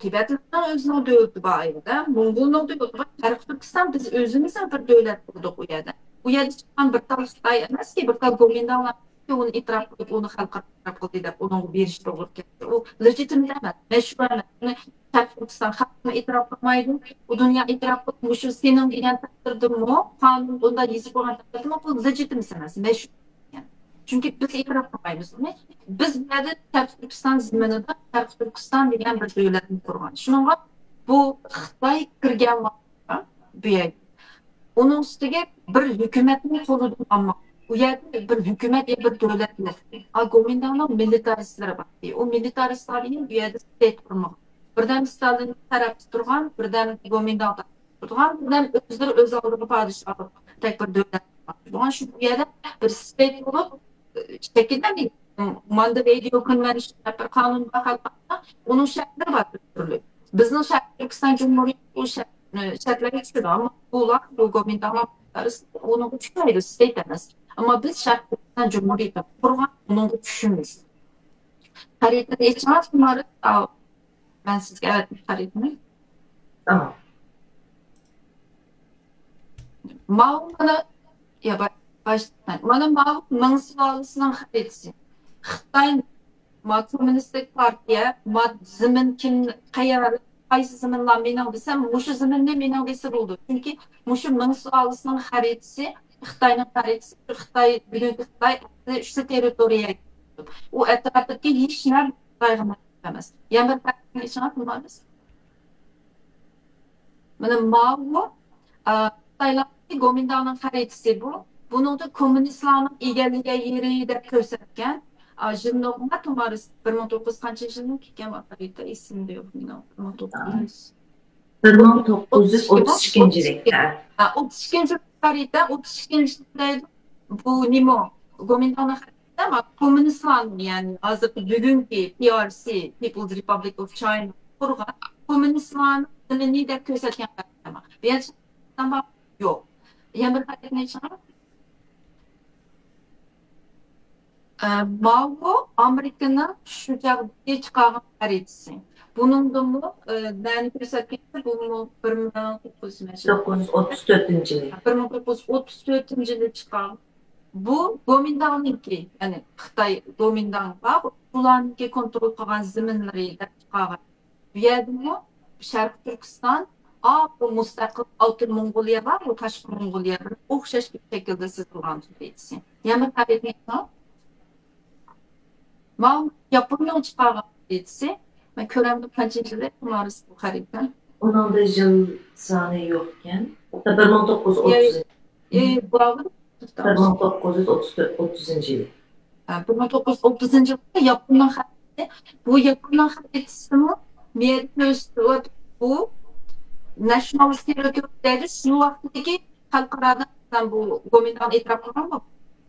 تىبەتلىكلەرنىڭ ئۆزىنىڭ دۆلىتى بار ئۇ يەردە، موڭغۇلنىڭ دۆلىتى بار، شەرقىي تۈركىستان، بىز ئۆزىمىزلا بىر دۆلەت قۇردۇق ئۇ يەردە. ئۇ يەردە چىققان بىر تال خىتاي ئەمەسكى، بىر تال گومىنداڭلار ئۇنى ئېتىراپ قىلىپ، ئۇنى خەلقئارا ئېتىراپ قىلدى دەپ ئۇنىڭغا بېرىش توغرا كەلدى. ئۇ لېجىتىمىت ئەمەس، مەشرۇ ئەمەس. ئۇنى شەرقىي تۈركىستان خەلقىمۇ ئېتىراپ قىلمايدۇ. ئۇ دۇنيا ئېتىراپ قىلىپ، مۇشۇ سېنىڭ دېگەن تەقدىردىمۇ، قانۇن ئۇنداق يېزىپ قويغان تەقدىردىمۇ، بۇ لېجىتىمىت ئەمەس، مەشرۇ. چۈنكى بىز ئېتىراپ قىلمايمىز ئۇنى. بىز بۇ يەردە شەرقىي تۈركىستان زېمىنىدا شەرقىي تۈركىستان دېگەن بىر دۆلەتنى قۇرغان. شۇنىڭغا بۇ خىتاي كىرگەن ۋاقىتتا بۇ يەرگە ئۇنىڭ ئۈستىگە بىر ھۆكۈمەتنىڭ قولىدىن ئالماق. ئۇ يەردە بىر ھۆكۈمەت يا بىر دۆلەت يوق. ئا، گومىنداڭنىڭ مىلىتارىستلىرى بار. ئۇ مىلىتارىستلار دېگەن بۇ يەردە ستېيت قۇرمىغان. بىردەم ستالىن تەرەپتە تۇرغان، بىردەم گومىنداڭ تەرەپتە تۇرغان، بىردەم ئۆزلىرى ئۆز ئالدىغا پادىشاھلىق، تەك بىر دۆلەت بولغان. شۇ بۇ يەردە بىر ستېيت بولۇپ، شەكىللەندى. ماندېۋېدېئو كونۋېنشن دەپ بىر قانۇن بار خەلقئارادا. ئۇنىڭ شەرتلىرى بار بىر تۈرلۈك. بىزنىڭ شەرقىي تۈركىستان جۇمھۇرىيىتى بۇ شەرت-، شەرتلەرگە چۈشىدۇ. ئەمما بۇلار، بۇ گومىنداڭلار ئۇنىڭغا چۈشمەيدۇ، ستېيت ئەمەس. ئەمما بىز شەرقىي تۈركىستان جۇمھۇرىيىتى قۇرغان، ئۇنىڭغا چۈشىمىز. خەرىتىنى ئېچىڭىز، مارى. ئاۋۇ، مەن سىزگە ئەۋەتتىم خەرىتىنى. تامام. ماۋۇ مانا، يا، با-، باش-، مانا ماۋۇ مىڭ سۇلالىسىنىڭ خەرىتىسى. خىتاي، ما كوممۇنىستىك پارتىيە، ما زېمىن كىم، قەيەر، قايسى زېمىنلار مېنىڭ دېسەم، مۇشۇ زېمىننى مېنىڭ دېسە بولىدۇ. چۈنكى مۇشۇ مىڭ سۇلالىسىنىڭ خەرىتىسى، خىتاينىڭ خەرىتىسى، خىتاي، بۈگۈنكى خىتاي ئەسلى شۇ تېررىتورىيەگە، ئۇ ئەتراپتىكى ھېچ نەرسە خىتايغا مەنسۇپ ئەمەس. يەنە بىر خەرىتىنى ئېچىڭلار، تۇمارىس. مانا ماۋۇ، ئا، خىتايلاردىكى گومىنداڭنىڭ خەرىتىسى بۇ. بۇنىڭدا كوممۇنىستلارنىڭ ئىگىلىگەن يېرى دەپ كۆرسەتكەن. ئا، ژىننوغما تۇمارىس بىر مىڭ توققۇز يۈز قانچىنچى يىلنىڭ كەلگەن خەرىتە ئېسىمدە يوق مېنىڭ. بىر مىڭ توققۇز يۈز، بىر مىڭ توققۇز يۈز ئوتتۇز ئىككىنچى يىلى. ھە، ئوتتۇز ئىككىنچى خەرىتە، ئوتتۇز ئىككىنچى يىلى بۇ نېمە؟ گومىنداڭنىڭ خەرىتە، ئەمما كوممۇنىستلارنىڭ، يەنى ھازىرقى بۈگۈنكى پى ئار سى، People's Republic of China قۇرغان كوممۇنىستلارنىڭ تىلىنى دەپ كۆرسەتكەن خەرىتە. بۇ يەردە يوق. يەنە بىر خەرىتىنى ئېچىڭ. ئە، ماۋۇ ئامېرىكىنىڭ شۇ چاغدىكى چىقارغان خەرىتىسى. بۇنىڭدىمۇ، ئە، نەنى كۆرسەتكەن، بۇمۇ بىر مىڭ توققۇز يۈز، توققۇز يۈز ئوتتۇز تۆتىنچى يىلى. بىر مىڭ توققۇز يۈز ئوتتۇز تۆتىنچى يىلى چىققان. بۇ گومىنداڭنىڭكى، يەنى خىتاي گومىنداڭ بار، ئۇلارنىڭكى كونترول قىلغان زېمىنلىرى دەپ چىقارغان. بۇ يەردىمۇ شەرقىي تۈركىستان، ئا، بۇ مۇستەقىل ئالتە موڭغۇلىيە بار، بۇ تاشقى موڭغۇلىيە بىلەن ئوخشاش بىر شەكىلدە سىزىلغان خەرىتىسى. يەنە بىر خەرىتىنى ئېيتسام، ماۋۇ ياپوننىڭ چىقارغان خەرىتىسى. مەن كۆرەلمىدىم، قانچىنچى يىلى، تۇمارىس بۇ خەرىتە. ئۇنىڭدا يىل سانى يوق ئىكەن. بىر مىڭ توققۇز يۈز ئوتتۇز. ئى، بۇ بىر مىڭ توققۇز يۈز ئوتتۇز تۆت، ئوتتۇزىنچى يىلى. ھە، بىر مىڭ توققۇز يۈز ئوتتۇزىنچى يىلدا ياپوننىڭ خەرىتىسى. بۇ ياپوننىڭ خەرىتىسىمۇ مېيەدە كۆرسىتىۋاتىدۇ. بۇ ناشنال تېررىتورىيە دەيدۇ. شۇ ۋاقىتتىكى خەلقئارادا، مەسىلەن، بۇ گومىنداڭنى ئېتىراپ قىلغانغۇ.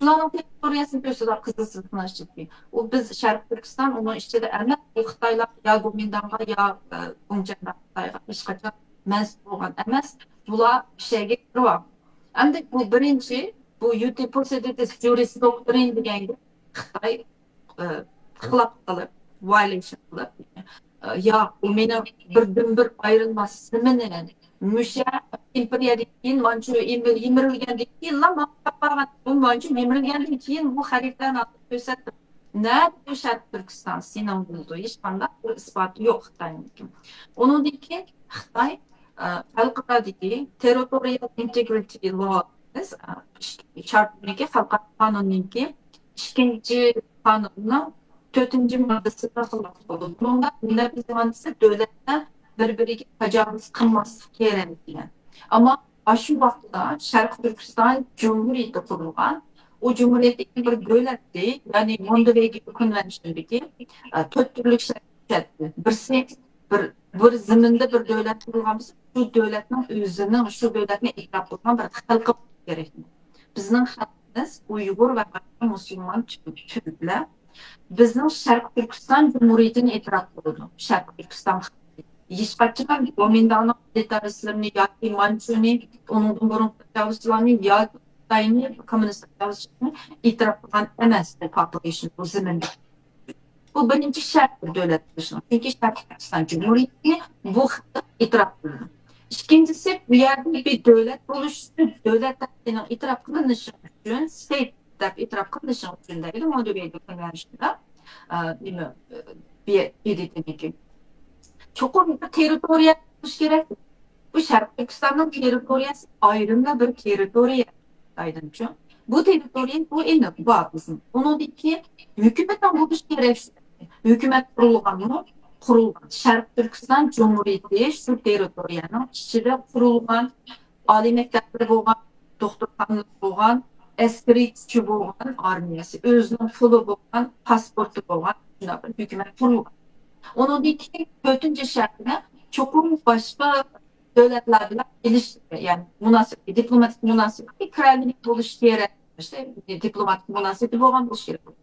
شۇلارنىڭ تېررىتورىيەسىنى كۆرسىتىۋاتىدۇ قىزىل سىزىقنىڭ ئىچىدىكى. ئۇ بىز شەرقىي تۈركىستان، ئۇنىڭ ئىچىدە ئەمەس. بۇ خىتايلار يا گومىنداڭغا، يا، ئە، گۇڭچەنبە خىتايغا ھېچقاچان مەنسۇپ بولغان ئەمەس. بۇلار بىر شەيگە كىرىۋالغان. ئەمدى بۇ بىرىنچى، بۇ يۇتى پوسىدىتىس جۇرىس دوكترىن دېگەنگە خىتاي، ئە، خىلاپ قىلىپ، ۋايلېيشن قىلىپ، ئە، ياق، ئۇ مېنىڭ بىردىنبىر ئايرىلماس زېمىنىم، مۇشۇ ئىمپېرىيەدىن كېيىن، مانچۇ يىمىرىلگەندىن كېيىنلا ماڭا بارغان. بۇ مانچۇ يىمىرىلگەندىن كېيىن بۇ خەرىتىلەرنى كۆرسەتتىم. نەدە بۇ شەرقىي تۈركىستان سېنىڭ بولىدۇ؟ ھېچقانداق بىر ئىسپاتى يوق خىتاينىڭكى. ئۇنىڭدىن كېيىن خىتاي، ئە، خەلقئارادىكى تېررىتورىيال ئىنتېگرىتى لاو، ئە، چارتىنىڭكى، خەلقئارا قانۇننىڭكى ئىككىنچى قانۇننىڭ تۆتىنچى ماددىسىغا خىلاپ بولىدۇ. بۇنىڭدا مىللەت زامانىسى دۆلەتلەر بىر-بىرىگە تاجاۋۇز قىلماسلىق كېرەك دېگەن. ئەمما ئاشۇ ۋاقىتتا شەرقىي تۈركىستان جۇمھۇرىيىتى قۇرۇلغان. ئۇ جۇمھۇرىيەت بىر دۆلەتتى، يەنى مونتېۋىدېئو كونۋېنشنىدىكى، ئە، تۆت تۈرلۈك شەرت. بىرسى بىر، بىر زېمىندا بىر دۆلەت قۇرۇلغان بولسا، شۇ دۆلەتنىڭ ئۆزىنىڭ، شۇ دۆلەتنى ئېتىراپ قىلغان بىر خەلقى بولۇشى كېرەك. بىزنىڭ خەلقىمىز ئۇيغۇر ۋە باشقا مۇسۇلمان تۈ-، تۈركلەر بىزنىڭ شەرقىي تۈركىستان جۇمھۇرىيىتىنى ئېتىراپ قىلىدۇ. شەرقىي تۈركىستان خەلقى ھېچقاچان گومىنداڭنىڭ تەجاۋۇزچىلىرىنى ياكى مانچۇنى، ئۇنىڭدىن بۇرۇنقى تەجاۋۇزچىلارنى ياكى خىتاينى، كوممۇنىست تەجاۋۇزچىلىرىنى ئېتىراپ قىلغان ئەمەس، بۇ پوپۇلېيشن، بۇ زېمىن. بۇ بىرىنچى شەرت بىر دۆلەت بولۇشنىڭ. چۈنكى شەرقىي تۈركىستان جۇمھۇرىيىتىنى بۇ خەلق ئېتىراپ قىلىدۇ. ئىككىنچىسى، بۇ يەردە بىر دۆلەت بولۇش ئۈچۈن، دۆلەت تەرىپىنىڭ ئېتىراپ قىلىنىشى ئۈچۈن، ستەيت دەپ ئېتىراپ قىلىنىشى ئۈچۈن دەيدۇ، مونتېۋىدېئو كونۋېنشندا، ئە، نېمە، ئە، بى-، بى دې تېنىكى. چوقۇم بىر تېررىتورىيە بولۇشى كېرەك. بۇ شەرقىي تۈركىستاننىڭ تېررىتورىيەسى ئايرىملا بىر تېررىتورىيە. ئايدىڭچۇ؟ بۇ تېررىتورىيە، بۇ ئېنىق، بار بىزنىڭ. ئۇنىڭدىن كېيىن ھۆكۈمەتنىڭ بولۇشى كېرەك. ھۆكۈمەت قۇرۇلغانمۇ؟ قۇرۇلغان. شەرقىي تۈركىستان جۇمھۇرىيىتى شۇ تېررىتورىيەنىڭ ئىچىدە قۇرۇلغان. ئالىي مەكتەپلىرى بولغان، دوختۇرخانىلىرى بولغان، ئەسكىرىي كۈچى بولغان، ئارمىيەسى، ئۆزىنىڭ پۇلى بولغان، پاسپورتى بولغان شۇنداق بىر ھۆكۈمەت قۇرۇلغان. ئۇنىڭدىن كېيىن تۆتىنچى شەرتىدە چوقۇم باشقا دۆلەتلەر بىلەن ئېلىش، يەنى مۇناسىۋەت، دىپلوماتىك مۇناسىۋەتكە كىرەلمىگەن بولۇشى كېرەك. ئىشتە دىپلوماتىك مۇناسىۋىتى بولغان بولۇشى كېرەك.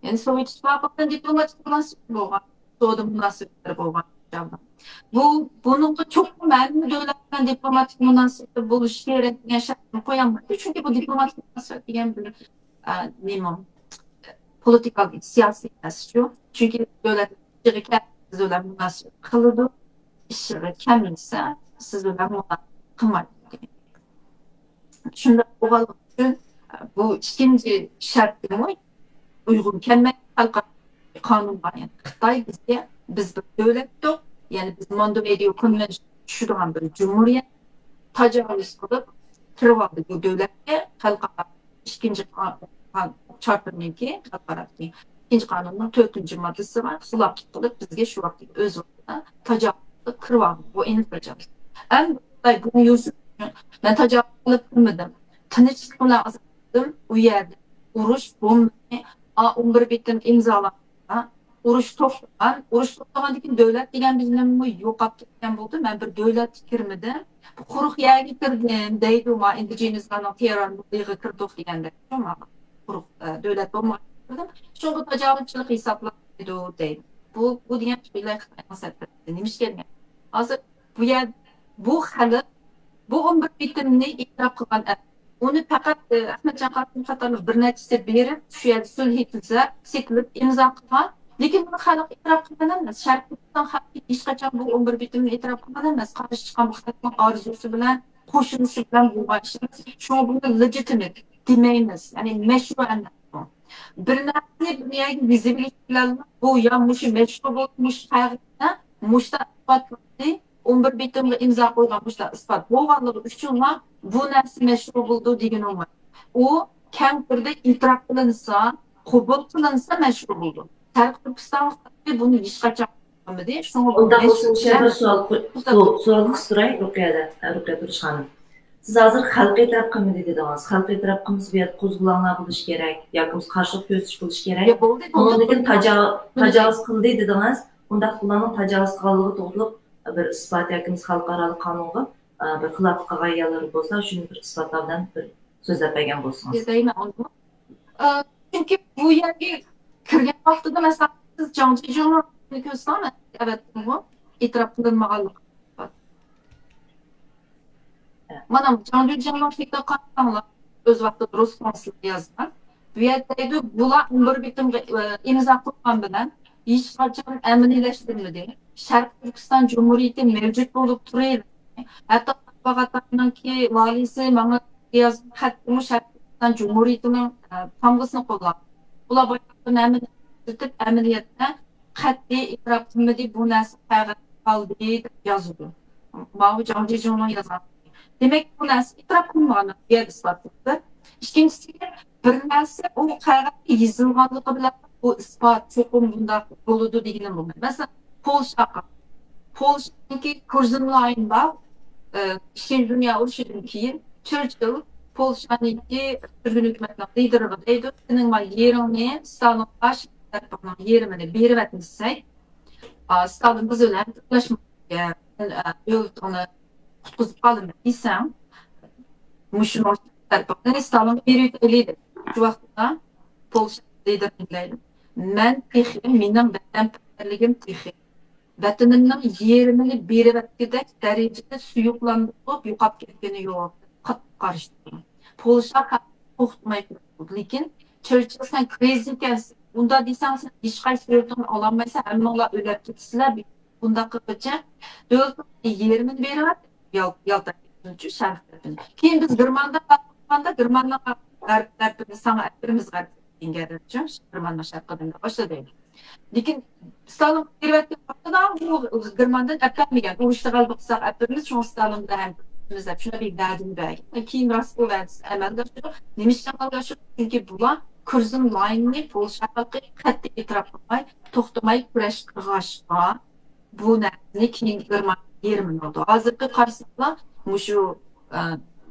يەنى سوۋېت ئىتتىپاقى بىلەن دىپلوماتىك مۇناسىۋىتى بولغان، سودا مۇناسىۋەتلىرى بولغان چاغدا. بۇ، بۇنىڭغا چوقۇم ھەممە دۆلەت بىلەن دىپلوماتىك مۇناسىۋەتتە بولۇشى كېرەك دېگەن شەرتنى قويالمايدۇ. چۈنكى بۇ دىپلوماتىك مۇناسىۋەت دېگەن بىر، ئە، نېمە، پولىتىكال، سىياسىي ئەمەسچۇ. چۈنكى دۆلەت ئىشىغا كەلسە سىز بىلەن مۇناسىۋەت قىلىدۇ، ئىشىغا كەلمىسە سىز بىلەن مۇناسىۋەت قىلمايدۇ. شۇنداق بولغانلىقى ئۈچۈن بۇ ئىككىنچى شەرتكىمۇ ئۇيغۇن كەلمەيدۇ. خەلقئارا قانۇنغا، يەنى خىتاي بىزگە، بىز بىر دۆلەتتۇق، يەنى بىز مونتېۋىدېئو كونۋېنشنغا چۈشىدىغان بىر جۇمھۇرىيەت، تاجاۋۇز قىلىپ كىرىۋالدى بۇ دۆلەتكە. خەلقئارا ئىككىنچى قا-، قا-، چارتىرنىڭكى، خەلقئارادىكى ئىككىنچى قانۇننىڭ تۆتىنچى ماددىسىغا خىلاپلىق قىلىپ، بىزگە شۇ ۋاقىتتا ئۆز ۋاقتىدا تاجاۋۇز قىلىپ كىرىۋالدى. بۇ ئېنىق تاجاۋۇز. ئەمدى خىتاي بۇنى يوشۇرۇش ئۈچۈن، مەن تاجاۋۇز قىلىپ كىرمىدىم. تىنچلىق بىلەن ئازادلىدىم. ئۇ يەردە ئۇرۇش بومبىنى، ئا، ئون بىر بېتىم ئىمزالانغاندا ئۇرۇش توختىغان. ئۇرۇش توختىغاندىن كېيىن دۆلەت دېگەن بىلىممۇ يوقاپ كەتكەن بولدى. مەن بىر دۆلەتكە كىرمىدىم. بۇ قۇرۇق يەرگە كىردىم دەيدۇ، ما ئىندىجېنىسلارنىڭ تېھران مۇزېيىغا كىردۇق دېگەندەك. شۇ ما قۇرۇق، ئە، دۆلەت بولمىغان كىردىم. شۇڭا بۇ تاجاۋۇزچىلىق ھېسابلانمايدۇ دەيدۇ. بۇ، بۇ دېگەن پۈتۈنلەي خىتاينىڭ سەپسەتىسى. نېمە ئىش كەلگەن؟ ھازىر بۇ يەر، بۇ خەلق، بۇ ئون بىر بېتىمنى ئېتىراپ قىلغان ئەمەس. ئۇنى پەقەت، ئە، ئەخمەتجان قاسىم قاتارلىق بىر نەچچىسى بېرىپ، شۇ يەردە سۈلھى تۈزەپ، سېتىلىپ، ئىمزا قىلغان. لېكىن بۇنى خەلق ئېتىراپ قىلغان ئەمەس. شەرقىي تۈركىستان خەلقى ھېچقاچان بۇ ئون بىر بېتىمنى ئېتىراپ قىلغان ئەمەس. قارشى چىققان بۇ خەلقنىڭ ئارزۇسى بىلەن، قوشۇلۇشى بىلەن بولغان ئىش ئەمەس. شۇڭا بۇنى لېجىتىمىت دېمەيمىز. يەنى مەشرۇ ئەمەس بۇ. بىر نەرسىنى بىر يەرگە يېزىۋېلىش بىلەن بۇ يا مۇشۇ مەشرۇ بولدى، مۇشۇ قەغەزدە مۇشتا ئىسپات قىلدى، ئون بىر بېتىمغا ئىمزا قويغان مۇشتا ئىسپات بولغانلىقى ئۈچۈنلا بۇ نەرسە مەشرۇ بولىدۇ دېگىنى بولمايدۇ. ئۇ كەڭ تۈردە ئېتىراپ قىلىنسا، قوبۇل قىلىنسا مەشرۇ بولىدۇ. شەرقىي تۈركىستان خەلقى بۇنى ھېچقاچان قىلمىدى. شۇڭا بۇ ئۇنداق بولسا، مەشرۇ مۇشۇ يەردە بىر سوئال قوي-، سوئال، سوئال قىستۇراي رۇقىيەدە، رۇقىيە تۇرۇشخانىم. سىز ھازىر خەلق ئېتىراپ قىلمىدى دېدىڭىز. خەلق ئېتىراپ قىلمىسا، بۇ يەردە قوزغىلاڭلار بولۇشى كېرەك ياكى بولمىسا قارشىلىق كۆرسىتىش بولۇشى كېرەك. يا، بولدى، بولدى، ئۇنىڭدىن كېيىن بولدى. تاجا-، تاجاۋۇز قىلدى دېدىڭىز. ئۇنداق بۇلارنىڭ تاجاۋۇز قىلغانلىقى توغرۇلۇق بىر ئىسپات ياكى بولمىسا خەلقئارالىق قانۇنغا، ئە، بىر خىلاپلىق قىلغان يەرلىرى بولسا، شۇنى بىر ئىسپاتلار بىلەن بىر سۆزلەپ بەرگەن بولسىڭىز. دەيمەن ئۇنى. ئە، چۈنكى بۇ يەرگە كىرگەن ۋاقتىدا، مەسىلەن، سىز جاڭ جىجىڭنى كۆرسىڭىز، مەن ئەۋەتتىمغۇ، ئېتىراپ قىلىنمىغانلىقى. مانا جاڭ جۈجياڭنىڭ خېتىگە قارىساڭلار، ئۆز ۋاقتىدا رۇس كونسۇلى يازغان. بۇ يەردە دەيدۇ، بۇلار ئون بىر بېتىمغا، ئى، ئىمزا قويغان بىلەن ھېچقاچان ئەمەلىيلەشتۈرمىدى. شەرقىي تۈركىستان جۇمھۇرىيىتى مەۋجۇت بولۇپ تۇرۇۋېرىدۇ. ھەتتا باغاتاينىڭكى ۋالىيسى ماڭا يازغان خەتتىمۇ شەرقىي تۈركىستان جۇمھۇرىيىتىنىڭ، ئە، تامغىسىنى قوللاپ، ئۇلار بايراقلىرىنى ھەممىنى كۆرسىتىپ، ئەمەلىيەتتە قەتئىي ئېتىراپ قىلمىدى، بۇ نەرسە قەغەزدە قالدى دەپ يازىدۇ. ماۋۇ جاڭ جىجۇڭنىڭ يازغان. دېمەك، بۇ نەرسە ئېتىراپ قىلمىغان، بۇ يەردە ئىسپاتلىدى. ئىككىنچىسى، بىر نەرسە ئۇ قەغەزگە يېزىلغانلىقى بىلەن بۇ ئىسپات چوقۇم بۇنداق بولىدۇ دېگىنىم بولمايدۇ. مەسىلەن، پولشاغا. پولشانىڭكى كورزېن لاين بار، ئى، ئىككىنچى دۇنيا ئۇرۇشىدىن كېيىن چېرچىل پولشانىڭكى سۈرگۈن ھۆكۈمەتنىڭ لىدېرىغا دەيدۇ، سېنىڭ مانا يېرىڭنى، ستالىنغا، شەرقىنىڭ يېرىمىنى بېرىۋەتمىسەك، ئا، ستالىن بىز بىلەن تىللاشمايدىكەن، مەن، ئا، دۆلىتىڭنى قۇتقۇزۇپ قالىمەن دېسەڭ، مۇشۇنىڭ شەرقىنى ستالىنغا بېرىۋېتەيلى دەيدۇ. شۇ ۋاقىتتا پولشا لىدېرى دەيدۇ، مەن تېخى، مېنىڭ ۋەتەنپەرۋەرلىكىم تېخى ۋەتىنىمنىڭ يېرىمىنى بېرىۋەتكۈدەك دەرىجىدە سۇيۇقلاندۇرۇلۇپ يوقاپ كەتكىنى يوق. قاتتىق قارشى تۇردۇم. پولشا توختىماي تۇردى. لېكىن چېرچىل، سەن كرېزى ئىكەنسەن. ئۇنداق دېسەڭ، سەن ھېچقايسى دۆلىتىڭنى ئالالمايسەن، ھەممىڭلار ئۆلۈپ كېتىسىلەر. بۇنداق قىلغۇچە دۆلىتىڭنىڭ يېرىمىنى بېرىۋەت، يال-، يالتاپ كەتكىنىچۇ شەرق تەرىپىنى. كېيىن بىز گېرماندا قالغاندا، گېرماننىڭ غەرب تەرىپىنى ساڭا ئەپىرىمىز، غەرب دېگەن گەپچۇ، گېرماننىڭ شەرقىدىن باشلىدى. لېكىن ستالىن بېرىۋەتكەن ۋاقتىدا ئۇ گېرماندىن ئەپەرمىگەن، ئۇرۇشتا غەلىبە قىلساق ئەپىرىمىز، شۇڭا ستالىن بىلەن ھەمكارلىشىمىز دەپ شۇنداق بىر ۋەدىنى بەرگەن. كېيىن راست بۇ ۋەدىسى ئەمەلگە ئاشىدۇ. نېمىشقا ئەمەلگە ئاشىدۇ؟ چۈنكى بۇلار كورزېن لايننى پولشا خەلقى قەتئىي ئېتىراپ قىلماي، توختىماي كۈرەش قىلغاچقا، بۇ نەرسىنى كېيىن گېرمانىيە يېرىم ئالدى. ھازىرقى قارىساقلا، مۇشۇ، ئە،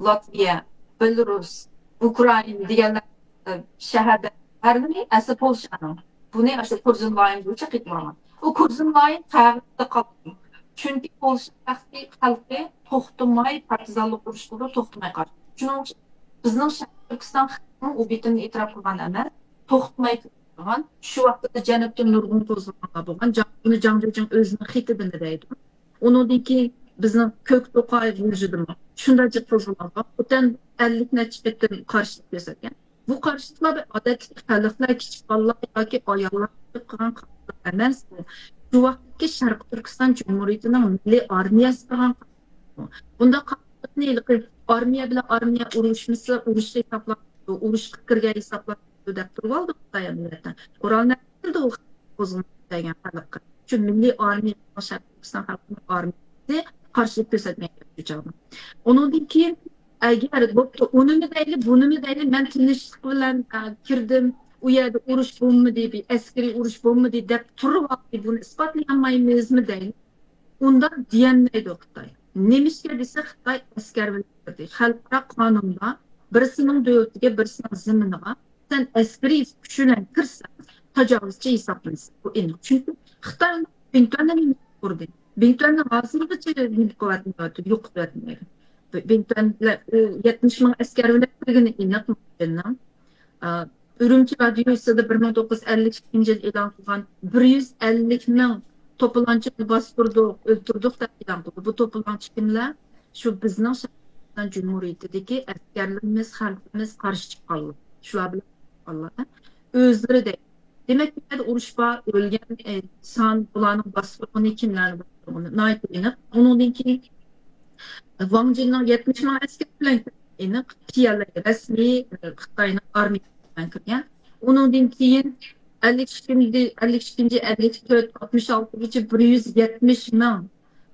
لاتۋىيە، بېلارۇس، ئۇكرائىنا دېگەنلەر، ئە، شەھەردە ھەرلىرى ئەسلى پولشانىڭ. بۇنى ئاشۇ كورزېن لاين بويىچە قېتىۋالغان. ئۇ كورزېن لاين قەغەزدە قالغان. چۈنكى پولشا شەخسىي خەلقى توختىماي پارتىزانلىق ئۇرۇش قىلىدۇ، توختىماي قارشى. شۇنىڭ ئۈچۈن بىزنىڭ شەرقىي تۈركىستان خەلقىنىڭ ئۇ بېتىمنى ئېتىراپ قىلغان ئەمەس، توختىماي قىلغان. شۇ ۋاقىتتا جەنۇبتىن نۇرغۇن قوزغىلاڭلار بولغان. جاڭ-، بۇنى جاڭ جيۇجىڭ ئۆزىنىڭ خېتىدىمۇ دەيدۇ. ئۇنىڭدىن كېيىن بىزنىڭ كۆكتوقاي غۇلجىدىمۇ شۇنداق جىق قوزغىلاڭ بار. خوتەن ئەللىك نەچچە قېتىم قارشىلىق كۆرسەتكەن. بۇ قارشىلىقلار بىر ئادەتتىكى خەلقلەر، كىچىك بالىلار ياكى ئاياللار قىلغان قارشىلىق ئەمەس. شۇ ۋاقىتتىكى شەرقىي تۈركىستان جۇمھۇرىيىتىنىڭ مىللىي ئارمىيەسى قىلغان قارشىلىق. بۇنداق قارشىلىقنى ھېلىقى ئارمىيە بىلەن ئارمىيە ئۇرۇشمىسا، ئۇرۇشقا ھېسابلاپ، ئۇرۇشقا كىرگەن ھېسابلاپ دەپ تۇرۇۋالدى خىتاي ئەمەلىيەتتە. قورال نەدىن كېلىدۇ ئۇ قوزغىلىپ كەلگەن خەلققە؟ شۇ مىللىي ئارمىيە، شەرقىي تۈركىستان خەلقىنىڭ ئارمىيەسى قارشىلىق كۆرسەتمەيدۇ شۇ چاغدا. ئۇنىڭدىن كېيىن، ئەگەر بوپتۇ، ئۇنىمۇ دەيلى، بۇنىمۇ دەيلى، مەن تىنچلىق بىلەن، ئە، كىردىم، ئۇ يەردە ئۇرۇش بولمىدى، بىر ئەسكىرىي ئۇرۇش بولمىدى دەپ تۇرۇۋالدى، بۇنى ئىسپاتلىيالمايمىزمۇ دەيلى. ئۇنداق دېيەلمەيدۇ خىتاي. نېمىشقا دېسە، خىتاي ئەسكەر بىلەن كىردى. خەلقئارا قانۇندا بىرسىنىڭ دۆلىتىگە، بىرسىنىڭ زېمىنىغا سەن ئەسكىرىي كۈچ بىلەن كىرسەڭ، تاجاۋۇزچى ھېسابلىنىسەن. بۇ ئېنىق. چۈنكى خىتاي بىڭتۈەننى نېمە قىلدى؟ بىڭتۈەننى ھازىرغىچە نېمە قىلىۋەتمەيۋاتىدۇ، يوقىتىۋەتمەيدۇ. بىڭتۈەن بىلەن ئۇ يەتمىش مىڭ ئەسكەر بىلەن كىرگىنى ئېنىق مۇ چىننىڭ. ئا، ئۈرۈمچى رادىيوسىدا بىر مىڭ توققۇز يۈز ئەللىك ئىككىنچى يىل ئېلان قىلغان بىر يۈز ئەللىك مىڭ توپىلاڭچىنى باستۇردۇق، ئۆلتۈردۇق دەپ ئېلان قىلدى. بۇ توپىلاڭچى كىملەر؟ شۇ بىزنىڭ شەرقىي جۇمھۇرىيىتىدىكى ئەسكەرلىرىمىز، خەلقىمىز قارشى چىققانلار. شۇلار بىلەن چىققانلار. ئۆزلىرى دەيدۇ. دېمەك، بۇ يەردە ئۇرۇش بار، ئۆلگەن، ئە، سان، بۇلارنىڭ باستۇرغىنى، كىملەرنى باستۇرغىنى ناھايىتى ئېنىق. ئۇنىڭدىن كېيىن ۋاڭ جىننىڭ يەتمىش مىڭ ئەسكەر بىلەن ئېنىق، پىيادە رەسمىي، ئە، خىتاينىڭ ئارمىيەسى بىلەن كىرگەن. ئۇنىڭدىن كېيىن ئەللىك ئىككىنچى، ئەللىك ئىككىنچى، ئەللىك تۆت، ئاتمىش ئالتىغىچە بىر يۈز يەتمىش مىڭ،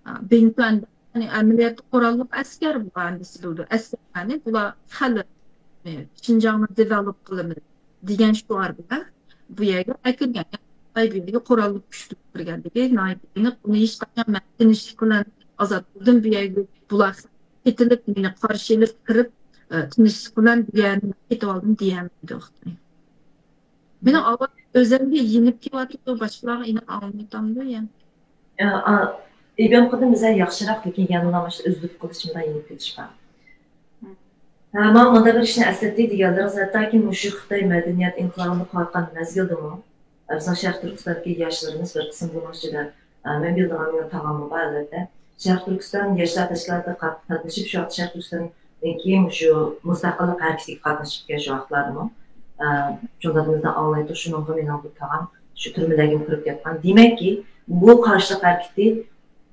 ئە، بىڭتۈەن، يەنى ئەمەلىيەتتە قوراللىق ئەسكەر بۇلار، ھەممىسى بىلىدۇ. ئەسلى، يەنى بۇلار خەلق، ئە، شىنجاڭنى دېۋېلوپ قىلىمىز دېگەن شوئار بىلەن بۇ يەرگە ئەكىرگەن. خىتاي بۇ يەرگە قوراللىق كۈچ بىلەن كىرگەنلىكى ناھايىتى ئېنىق. بۇنى ھېچقاچان مەن تىنچلىق بىلەن ئازاد قىلدىم، بۇ يەرگە بۇلار كېتىلىپ، مېنى قارشى ئېلىپ كىرىپ، ئە، تىنچلىق بىلەن بۇ يەرنى كېتىۋالدىم دېيەلمەيدۇ خىتاي. مېنىڭ ئاۋازىم ئۆزۈمگە يېنىپ كېلىۋاتىدۇ، باشقىلارغا ئېنىق ئاڭلىنىۋاتامدۇ يا؟ ئە، ئا، ئىبرام قېتىم بىزدە ياخشىراق، لېكىن يەنىلا مانا شۇ ئۈزۈلۈپ قېلىش بىلەن يېنىپ كېلىش بار. ھە، ماڭا مۇنداق بىر ئىشنى ئەسلەتتى دېگەنلىرىڭىز، ھەتتاكى مۇشۇ خىتاي مەدەنىيەت ئىنقىلابىنى قىلىۋاتقان مەزگىلدىمۇ، بىزنىڭ شەرقىي تۈركىستاندىكى ياشلىرىمىز بىر قىسىم بۇنىڭ ئىچىدە، ئە، مەن بىلىدىغان مېنىڭ تاغاممۇ بار، ئەلۋەتتە. شەرقىي تۈركىستان ياشلار تەشكىلاتىغا قات-، قاتنىشىپ، شۇ ۋاقىت شەرقىي تۈركىستاندىن كېيىن مۇشۇ مۇستەقىللىق ھەرىكىتىگە قاتنىشىپ كەلگەن شۇ ۋاقىتلاردىمۇ، ئە، چوڭ دادىمىزدىن ئاڭلايتتۇق، شۇنىڭغا مېنىڭ بىر تاغام شۇ تۈرمىلەرگىمۇ كىرىپ كەتكەن. دېمەككى، بۇ قارشىلىق ھەرىكىتى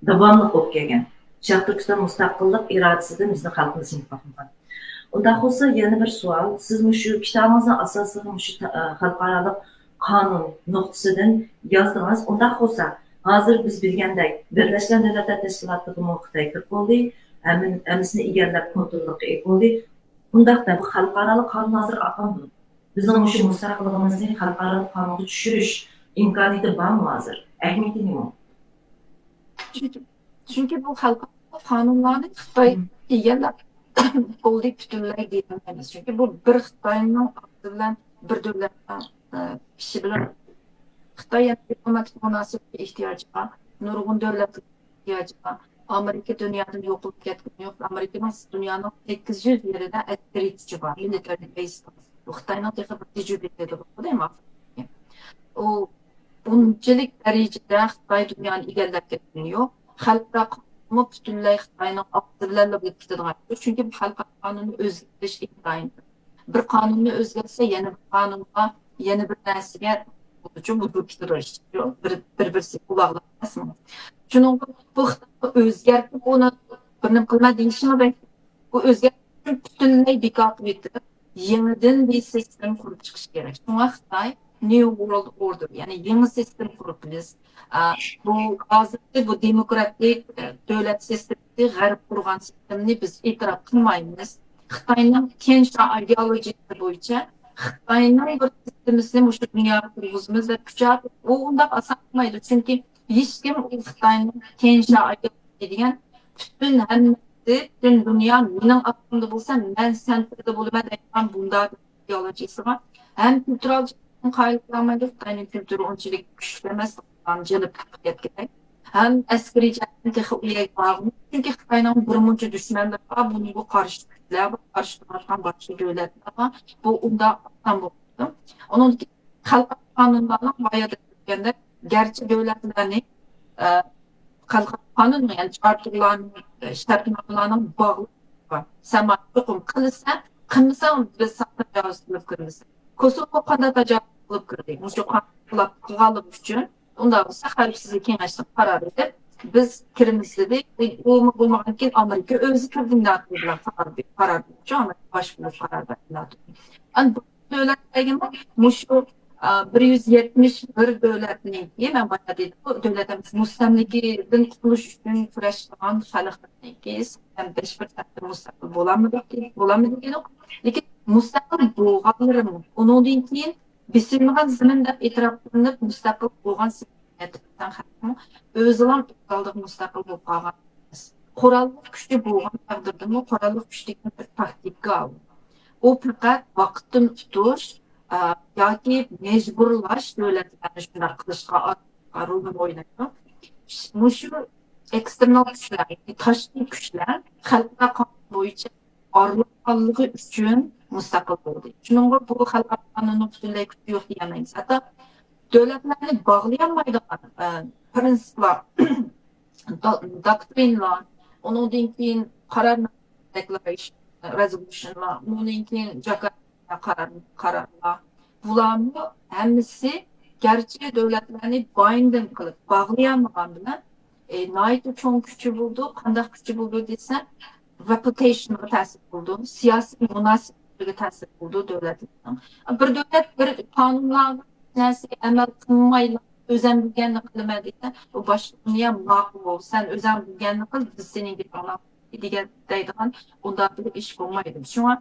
داۋاملىق بولۇپ كەلگەن. شەرقىي تۈركىستان مۇستەقىللىق ئىرادىسىدىن بىزنىڭ خەلقىمىز يېنىپ باقمىغان. ئۇنداق بولسا، يەنە بىر سوئال. سىز مۇشۇ كىتابىڭىزنىڭ ئاساسلىقى مۇشۇ تا-، ئە، خەلقئارالىق قانۇن نۇقتىسىدىن يازدىڭىز. ئۇنداق بولسا، ھازىر بىز بىلگەندەك، بىرلەشكەن دۆلەتلەر تەشكىلاتىغىمۇ خىتاي كىرىپ بولدى، ھەممە-، ھەممىسىنى ئىگىلەپ، كونتروللۇققا ئىگە بولدى. ئۇنداقتا، بۇ خەلقئارالىق قانۇن ھازىر ئاقامدۇ؟ بىزنىڭ مۇشۇ مۇستەقىللىقىمىزنى خەلقئارالىق قانۇنغا چۈشۈرۈش ئىمكانىيىتى بارمۇ ھازىر؟ ئەھمىيىتى نېمە؟ چۈنكى، چۈنكى بۇ خەلقئارالىق قانۇنلارنى خىتاي ئىگىلەپ بولدى پۈتۈنلەي دېيەلمەيمىز. چۈنكى بۇ بىر خىتاينىڭ ئاغزى بىلەن، بىر دۆلەتنىڭ، ئە، ئىشى بىلەن، خىتاي يەنە دىپلوماتىك مۇناسىۋەتكە ئېھتىياجى بار، نۇرغۇن دۆلەتلەر ئېھتىياجى بار. ئامېرىكا دۇنيادىن يوقىلىپ كەتكىنى يوق. ئامېرىكىنىڭ دۇنيانىڭ سەككىز يۈز يېرىدە ئەسكىرىي كۈچى بار، مىلىتارىي بەيس بار. بۇ خىتاينىڭ تېخى بىر تەجرىبىسى دېدۇق، دەيمەن. ئۇ ئۇنچىلىك دەرىجىدە خىتاي دۇنيانى ئىگىلەپ كەتكىنى يوق. خەلقئارا قانۇنمۇ پۈتۈنلەي خىتاينىڭ ئاغزى بىلەنلا بولۇپ كېتىدىغان. چۈنكى بۇ خەلقئارا قانۇننى ئۆزگەرتىش ئىنتايىن، بىر قانۇننى ئۆزگەرتسە، يەنە بىر قانۇنغا، يەنە بىر نەرسىگە بولىدۇ، بۇزۇلۇپ كېتىدۇ ئىش. بىر، بىر-بىرسىگە قۇلاق ئەمەسمۇ. شۇنىڭغا بۇ خىتاي ئۆزگەرتىپ، ئۇنى بىر نېمە قىلما دېيىشىمۇ بەك، بۇ ئۆزگەرتىشنى پۈتۈنلەي بىكار قىلىۋېتىپ، يېڭىدىن بىر سىستېما قۇرۇپ چىقىش كېرەك. شۇڭا خىتاي نيۇ ۋورلد ئوردېر، يەنى يېڭى سىستېما قۇرۇپ بىز، ئا، بۇ ھازىرقى بۇ دېموكراتىك، ئە، دۆلەت سىستېمىسى، غەرب قۇرغان سىستېمىنى بىز ئېتىراپ قىلمايمىز. خىتاينىڭ تيەنشا ئىدېئولوگىيەسى بويىچە خىتاينىڭ بىر سىستېمىسىنى مۇشۇ دۇنياغا تۇرغۇزىمىز دەپ كۈچەپ، ئۇ ئۇنداق ئاسان بولمايدۇ. چۈنكى ھېچكىم ئۇ خىتاينىڭ تيەنشا ئىدېئولوگىيەسى دېگەن پۈتۈن ھەممىسى، پۈتۈن دۇنيا مېنىڭ ئاستىمدا بولسا، مەن سەنتىردا بولىمەن دەيدىغان بۇنداق ئىدېئولوگىيەسىغا ھەم كۈلتۈرەل جەھەتتىن قايىل قىلالمايدۇ. خىتاينىڭ كۈلتۈرى ئۇنچىلىك كۈچلۈك ئەمەس، جەنۇب تەرەپكە كەتكەن. ھەم ئەسكىرىي جەھەتتىن تېخى ئۇ يەرگە بارغۇم. چۈنكى خىتاينىڭ بىر مۇنچە دۈشمەنلىرى بار، بۇنىڭغا قارشى كۈچلەر بار، قارشى تۇرۇۋاتقان باشقا دۆلەتلەر بار. بۇ ئۇنداق ئاسان بولمايدۇ. ئۇنىڭدىن كېيىن خەلقئارا قانۇنلارنىڭ بايا دەپ ئۆتكەندەك، گەرچە دۆلەتلەرنى، ئە، خەلقئارا قانۇن، يەنى چارتېرلارنىڭ، ئە، شەرتنامىلارنىڭ باغلىقى بار. سەن مانا چوقۇم قىلىسەن، قىلمىساڭ بىز ساڭا تاجاۋۇز قىلىپ كىرىمىز. كوسوۋو قانداق تاجاۋۇز قىلىپ كىردى؟ مۇشۇ قانۇن خىلاپ قىلغانلىقى ئۈچۈن، ئۇنداق بولسا خەۋپسىزلىك كېڭەشنىڭ قارارى دەپ بىز كىرىمىز دېدى. ئۇمۇ بولمىغاندىن كېيىن ئامېرىكا ئۆزى كىردى ناتو بىلەن قارار بېرىپ، قارار بېرىپچۇ، ئامېرىكا باش بولۇپ قارار بەردى ناتو. ئەنە بۇ دۆلەتلەرگىمۇ مۇشۇ، ئا، بىر يۈز يەتمىش بىر دۆلەتنىڭكى، مەن بايا دېدىم، بۇ دۆلەت ئەمەس، مۇستەملىكىدىن قۇتۇلۇش ئۈچۈن كۈرەشىدىغان خەلقلەرنىڭكى سەكسەن بەش پىرسەنتى مۇستەقىل بولالمىدۇق، بولالمىدى دېدۇق. لېكىن مۇستەقىل بولغانلىرىمۇ، ئۇنىڭدىن كېيىن بېسىلمىغان زېمىن دەپ ئېتىراپ قىلىنىپ، مۇستەقىل بولغان خەلقمۇ ئۆزىلا ئۆز ئالدىغا مۇستەقىل بولۇپ قالغان ئەمەس. قوراللىق كۈچى بولغان تەقدىردىمۇ، قوراللىق كۈچ دېگەن بىر تاكتىكا. ئۇ پەقەت ۋاقىتتىن ئۇتۇش، ئا، ياكى مەجبۇرلاش دۆلەتلەرنى شۇنداق قىلىشقا رولىنى ئوينايدۇ. مۇشۇ ئېكستېرنال كۈچلەر، يەنى تاشقى كۈچلەر خەلقئارا قانۇن بويىچە ئارىلاشقانلىقى ئۈچۈن مۇستەقىل بولدى. شۇنىڭغا بۇ خەلقئارا قانۇننىڭ پۈتۈنلەي كۈچى يوق دېيەلمەيمىز. ھەتتا دۆلەتلەرنى باغلىيالمايدىغان، ئە، پىرىنسىپلار، دو-، دوكترىنىلار، ئۇنىڭدىن كېيىن قارار دېكلارېيشن، رېزوليۇشنلار، ئۇنىڭدىن كېيىن جاكارتا قارار، قارارلار. بۇلارمۇ ھەممىسى گەرچە دۆلەتلەرنى بايندىنگ قىلىپ باغلىيالمىغان بىلەن، ئى، ناھايىتى چوڭ كۈچى بولىدۇ. قانداق كۈچى بولىدۇ دېسە، رېپۇتېيشنغا تەسىر قىلىدۇ، سىياسىي مۇناسىۋەتلىرىگە تەسىر قىلىدۇ دۆلەتلەرنىڭ. بىر دۆلەت بىر قانۇنلارغا، نەرسىگە ئەمەل قىلمايلا، ئۆزەم بىلگەننى قىلىمەن دېسە، ئۇ باشقا دۇنيا ماقۇل بول، سەن ئۆزەڭ بىلگەننى قىل، بىز سېنىڭ گېپىڭنى دېگەن دەيدىغان ئۇنداق بىر ئىش بولمايدۇ. شۇڭا،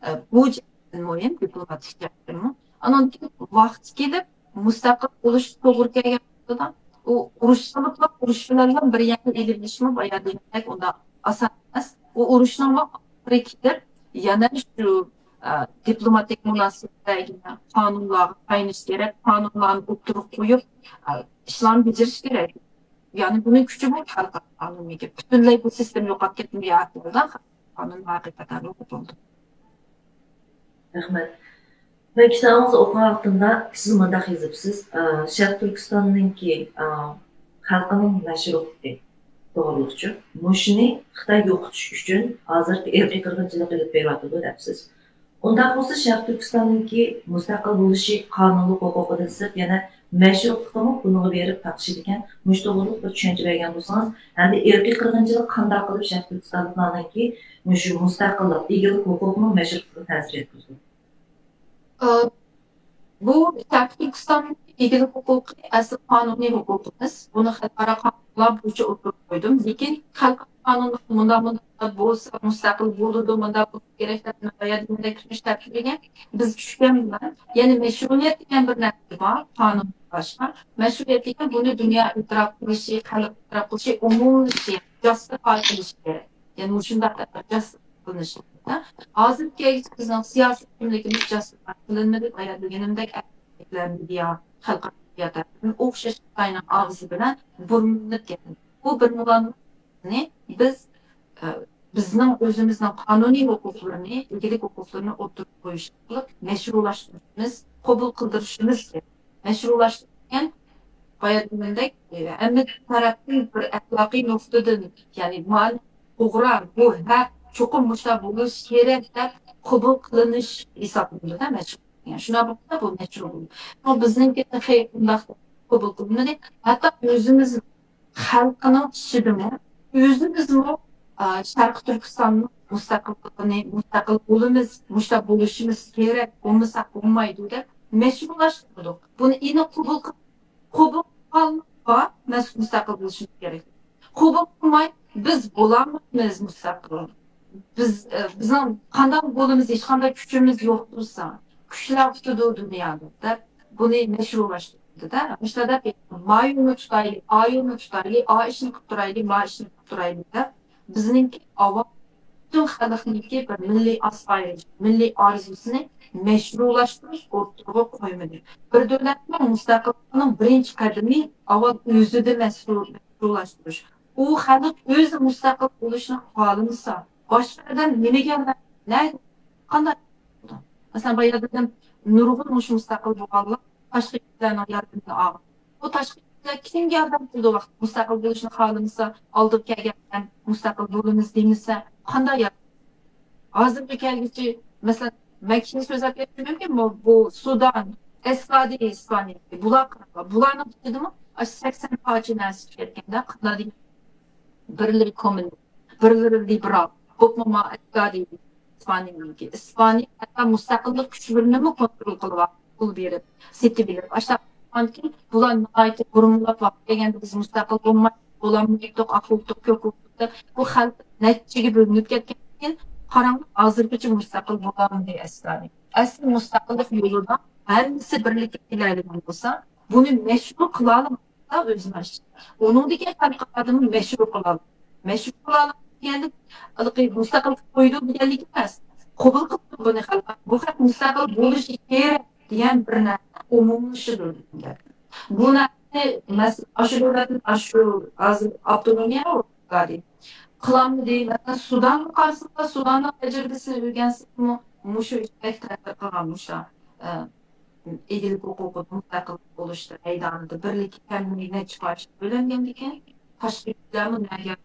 ئە، بۇ جەھەتتىن مۇھىم، دىپلوماتىك جەھەتتىنمۇ. ئانىڭدىن كېيىن ۋاقتى كېلىپ مۇستەقىل بولۇش توغرا كەلگەن ۋاقتىدا، ئۇ ئۇرۇش قىلىپلا، ئۇرۇش بىلەنلا بىر يەرنى ئېلىۋېلىشمۇ بايا دېگەندەك ئۇنداق ئاسان ئەمەس. ئۇ ئۇرۇشنىڭمۇ ئاخىرى كېلىپ، يەنە شۇ، ئە، دىپلوماتىك مۇناسىۋەتلەرگە، قانۇنلارغا تايىنىش كېرەك، قانۇنلارنى ئوتتۇرىغا قويۇپ، ئە، ئىشلارنى بېجىرىش كېرەك. يەنى بۇنىڭ كۈچى بۇ خەلقئارا قانۇننىڭكى. پۈتۈنلەي بۇ سىستېما يوقاپ كەتمىگەن ئەھۋالدا خەلقئارا قانۇن ھەقىقەتەن يوق بولدى. رەھمەت. مەن كىتابىڭىزنى ئوقۇغان ۋاقتىمدا سىز مۇنداق يېزىپسىز، ئە، شەرقىي تۈركىستاننىڭكى، ئە، خەلقىنىڭ نەشرىياتى توغرۇلۇقچۇ. مۇشۇنى خىتاي يوقىتىش ئۈچۈن ھازىرقى ئىرقىي قىرغىنچىلىق ئېلىپ بېرىۋاتىدۇ دەپسىز. ئۇنداق بولسا، شەرقىي تۈركىستاننىڭكى مۇستەقىل بولۇشى قانۇنلۇق ھوقۇقىدىن سىرت يەنە مەشرۇلۇقلۇقىمۇ بۇنىڭغا بېرىپ تاقىشىدىكەن. مۇشۇ توغرىلىق بىر چۈشەنچە بەرگەن بولسىڭىز ھەمدە ئىرقىي قىرغىنچىلىق قانداق قىلىپ شەرقىي تۈركىستانلىقلارنىڭكى مۇشۇ مۇستەقىللىق، ئىگىلىك ھوقۇقىنىڭ مەشرۇلۇقىغا تەسىر يەتكۈزىدۇ؟ بۇ شەرقىي تۈركىستان ئىگىلىك ھوقۇقى ئەسلى قانۇنىي ھوقۇقىمىز. بۇنى خەلقئارا قانۇنلار بويىچە ئوتتۇرىغا قويدۇم. لېكىن خەلقئارا قانۇنلار مۇنداق مۇنداق بولسا مۇستەقىل بولىدۇ، مۇنداق بولۇش كېرەك دەپ بايا دېگەندەك تۈرمىش تەپسىرىگە بىز چۈشكەن بىلەن يەنە مەشرۇئىيەت دېگەن بىر نەرسە بار، قانۇن باشقا. مەشرۇئىيەت دېگەن بۇنى دۇنيا ئېتىراپ قىلىشى، خەلق ئېتىراپ قىلىشى، ئومۇملىشىشى، جاسلىق قىلىشى كېرەك. يەنى مۇشۇنداق جاسلىق قىلىنىشى. ھازىرغىچە بىزنىڭ سىياسىي كىملىكىمىز جاسلىق قىلىنمىدى. بايا دېگىنىمدەك، مېدىيا، خەلقئارا مېدىيا تەرىپىدىن ئوخشاش خىتاينىڭ ئاغزى بىلەن بۇرمىلىنىپ كەتتى. بۇ بۇرمىلانمىنى بىز، ئە، بىزنىڭ ئۆزىمىزنىڭ قانۇنىي ھوقۇقلىرىنى، ئىگىلىك ھوقۇقلىرىنى ئوتتۇرىغا قويۇش ئارقىلىق مەشرۇلاشتۇرۇشىمىز، قوبۇل قىلدۇرۇشىمىز كېرەك. مەشرۇلاشتۇرۇش دېگەن، بايا دېگەندەك، ئە، ھەممە تەرەپتىن بىر ئەخلاقىي نۇقتىدىن، يەنى مانا توغرا، بۇ ھەق، چوقۇم مۇشۇنداق بولۇشى كېرەك دەپ قوبۇل قىلىنىش ھېسابلىنىدۇ-دە مەشرۇ. يەنى شۇنداق بولسا بۇ مەشرۇ بولىدۇ. شۇڭا بىزنىڭكى تېخى ئۇنداق قوبۇل قىلىنمىدى. ھەتتا ئۆزىمىز خەلقىنىڭ ئىچىدىمۇ، ئۆزىمىزمۇ، ئا، شەرقىي تۈركىستاننىڭ مۇستەقىللىقىنى، مۇستەقىل بولىمىز، مۇشۇنداق بولۇشىمىز كېرەك، بولمىساق بولمايدۇ دەپ مەشرۇلاشتۇردۇق. بۇنى ئېنىق قوبۇل قىل-، قوبۇل قىلغانلار بار، مەس-، مۇستەقىل بولۇشىمىز كېرەك. قوبۇل قىلماي، بىز بولالمايمىز مۇستەقىل. بىز، ئە، بىزنىڭ قانداق بولىمىز، ھېچقانداق كۈچىمىز يوق تۇرسا، كۈچلەر ئۇتىدۇ دۇنيادا دەپ بۇنى مەشرۇلاشتۇردى-دە. مۇشۇنداق دەپ، ما يولنى تۇتايلى، ئا يولنى تۇتايلى، ئا ئىشنى قىلىپ تۇرايلى، ما ئىشنى قىلىپ تۇرايلى دەپ بىزنىڭكى ئاۋام پۈتۈن خەلقنىڭكى بىر مىللىي ئاسايىش، مىللىي ئارزۇسىنى مەشرۇلاشتۇرۇش ئوتتۇرىغا قويمىدى. بىر دۆلەتنىڭ مۇستەقىللىقىنىڭ بىرىنچى قەدىمى ئاۋۋال ئۆزىدە مەشرۇ-، مەشرۇلاشتۇرۇش. ئۇ خەلق ئۆزى مۇستەقىل بولۇشنى خالىمىسا، باشقا ئادەم نېمىگە ياردەم، نە-، قانداق؟ مەسىلەن، بايا دېدىم، نۇرغۇن مۇشۇ مۇستەقىل بولغانلار تاشقى كۈچلەرنىڭ ياردىمىنى ئالغان. بۇ تاشقى كۈچلەر كىمگە ياردەم قىلىدۇ ۋاقىت؟ مۇستەقىل بولۇشنى خالىمىسا، ئالدىغا كەلگەن مۇستەقىل بولىمىز دېمىسە، قانداق ياردەم؟ ھازىرغا كەلگۈچە، مەسىلەن، مەن كېيىن سۆزلەپ كېتىشىم مۇمكىن، بۇ، بۇ سۇدان، ئەسكادى ئىسپانىيە، بۇلار قانداق؟ بۇلارنىڭ ئىچىدىمۇ ئاشۇ سەكسەن پارچە نەرسە چىقىپ كەتكەندە، قانداق دېگەن؟ بىرلىرى كوممۇنىست، بىرلىرى لىبېرال، بولۇپمۇ ما ئەسكادى ئىسپانىيەنىڭكى. ئىسپانىيە ھەتتا مۇستەقىللىق كۈچلىرىنىمۇ كونترول قىلىۋالغان، پۇل بېرىپ، سېتىۋېلىپ، ئاشۇنداق بولغاندىكىن، بۇلار ناھايىتى بۇرمىلاپ ۋاقىت كەلگەندە بىز مۇستەقىل بولماي، بولالمىدۇق، ئاق ئۇتۇق، كۆك ئۇتۇق دەپ، بۇ خەلق نەچچىگە بۆلۈنۈپ كەتكەندىن كېيىن، قاراڭلار، ھازىرغىچە مۇستەقىل بولالمىدى ئەسلى. ئەسلى مۇستەقىللىق يولىدا ھەممىسى بىرلىككە كېلەلىگەن بولسا، بۇنى مەشرۇ قىلالمىدى. ئۆزىنىڭ ئىشى. ئۇنىڭدىكى خەلق ئادىمى مەشرۇ قىلالىدى. مەشرۇ قىلالىدى دېگەنلىك، ھېلىقى مۇستەقىل قىلىپ قويدۇق دېگەنلىك ئەمەس. قوبۇل قىلىدۇ بۇنى خەلق. بۇ خەق مۇستەقىل بولۇشى كېرەك دېگەن بىر نەرسە ئومۇملىشىدۇ دېگەن گەپ. بۇ نەرسىنى مەسىلەن، ئاشۇ دۆلەتنى، ئاشۇ ھازىر ئاپتونومىيە قىلالمىدى. مەسىلەن، سۇدانغا قارىساڭلار، سۇداننىڭ تەجرىبىسىنى ئۆگەنسەكمۇ، مۇشۇ ئىش بەك تەسىر قىلغان مۇشۇ، ئە، ئىگىلىك ھوقۇقىدا مۇستەقىل بولۇشتا مەيدانىدا بىرلىككە كەلمىگەن نەچچە پارچە بۆلۈنگەندىكىن، تاشقى كۈچلەرمۇ نەگە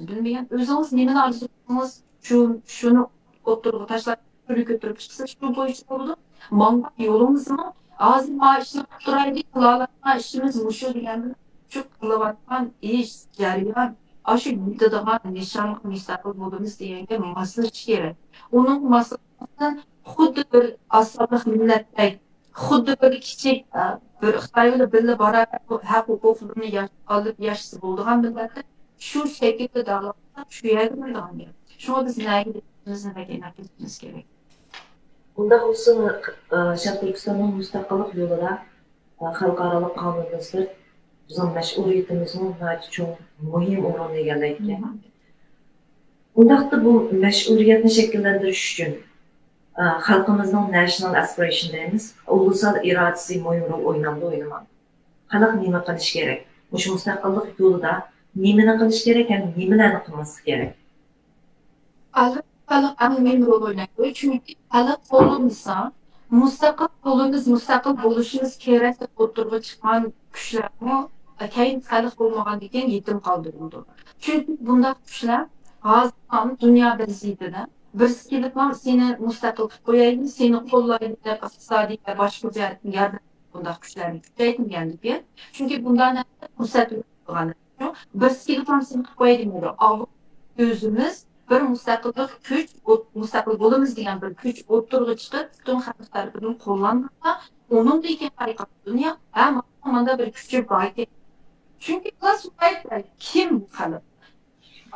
بىلمىگەن. ئۆزىڭىز نېمىنى ئارزۇ قىلسىڭىز، شۇ، شۇنى ئوتتۇرىغا تاشلاپ، شۇنى كۆتۈرۈپ چىقسا، شۇ بويىچە بولىدۇ. ماڭغان يولىڭىزمۇ، ھازىر ما ئىشنى قىلىپ تۇرايلى، قىلالايدىغان ئىشىمىز مۇشۇ دېگەندىن، شۇ قىلىۋاتقان ئىش، جەريان، ئاشۇ يېتىدىغان نىشانغا مۇستەقىل بولىمىز دېگەنگە ماسلىشىشى كېرەك. ئۇنىڭ ماسلىشىشىدىن خۇددى بىر ئاز سانلىق مىللەتتەك، خۇددى بىر كىچىك، ئە، بىر خىتاي بىلەن بىللە باراۋەر ھەق ھوقۇقلىرىنى ياش-، ئالىپ ياشىسا بولىدىغان مىللەتتەك شۇ شەكىلدە داۋالاتساق، شۇ يەرگە بېرىدىغان گەپ. شۇڭا بىز نەگە بېرىشىمىزنى بەك ئېنىق بىلىشىمىز كېرەك. ئۇنداق بولسا، ئە، شەرقىي تۈركىستاننىڭ مۇستەقىللىق يولىدا، ئە، خەلقئارالىق قانۇندىن سىرت بىزنىڭ مەسئۇلىيىتىمىزمۇ ناھايىتى چوڭ، مۇھىم ئورۇننى ئىگىلەيدىكەن. ئۇنداقتا بۇ مەسئۇلىيەتنى شەكىللەندۈرۈش ئۈچۈن، ئە، خەلقىمىزنىڭ نەشنال ئەسپىرېيشن دەيمىز، ئۇلۇسال ئىرادىسى مۇھىم رول ئوينامدۇ، ئوينىمامدۇ؟ خەلق نېمە قىلىشى كېرەك؟ مۇشۇ مۇستەقىللىق يولىدا نېمىنى قىلىشى كېرەك ھەم نېمىلەرنى قىلماسلىقى كېرەك؟ ئەلۋەتتە، خەلق ئەڭ مۇھىم رول ئوينايدۇ. چۈنكى خەلق قوللىمىسا، مۇستەقىل بولىمىز، مۇستەقىل بولۇشىمىز كېرەك دەپ ئوتتۇرىغا چىققان كۈچلەرمۇ كەينى خەلق بولمىغاندىن كېيىن يېتىم قالدۇرۇلىدۇ. چۈنكى بۇنداق كۈچلەر ھازىر دۇنيا ۋەزىيىتىدە بىرسى كېلىپلا سېنى مۇستەقىل قىلىپ قويايلى، سېنى قوللايلى دەپ ئىقتىسادىي ۋە باشقا جەھەتتىن ياردەم، بۇنداق كۈچلەرنى كۈچەيتمىگەندىكىن. چۈنكى بۇنداق نەرسە پۇرسەت بىرسى كېلىپ سېنى قىلىپ قوياي دېمەيدۇ. ئاۋۋال ئۆزىمىز بىر مۇستەقىللىق كۈچ، ئوت-، مۇستەقىل بولىمىز دېگەن بىر كۈچ ئوتتۇرىغا چىقىپ، پۈتۈن خەلق تەرىپىدىن قوللانغاندا، ئۇنىڭدىن كېيىن ھەر قايسى دۇنيا، ھە، مانا مانداق بىر كۈچى باركەن. چۈنكى بۇلار سورايدۇ، كىم بۇ خەلق؟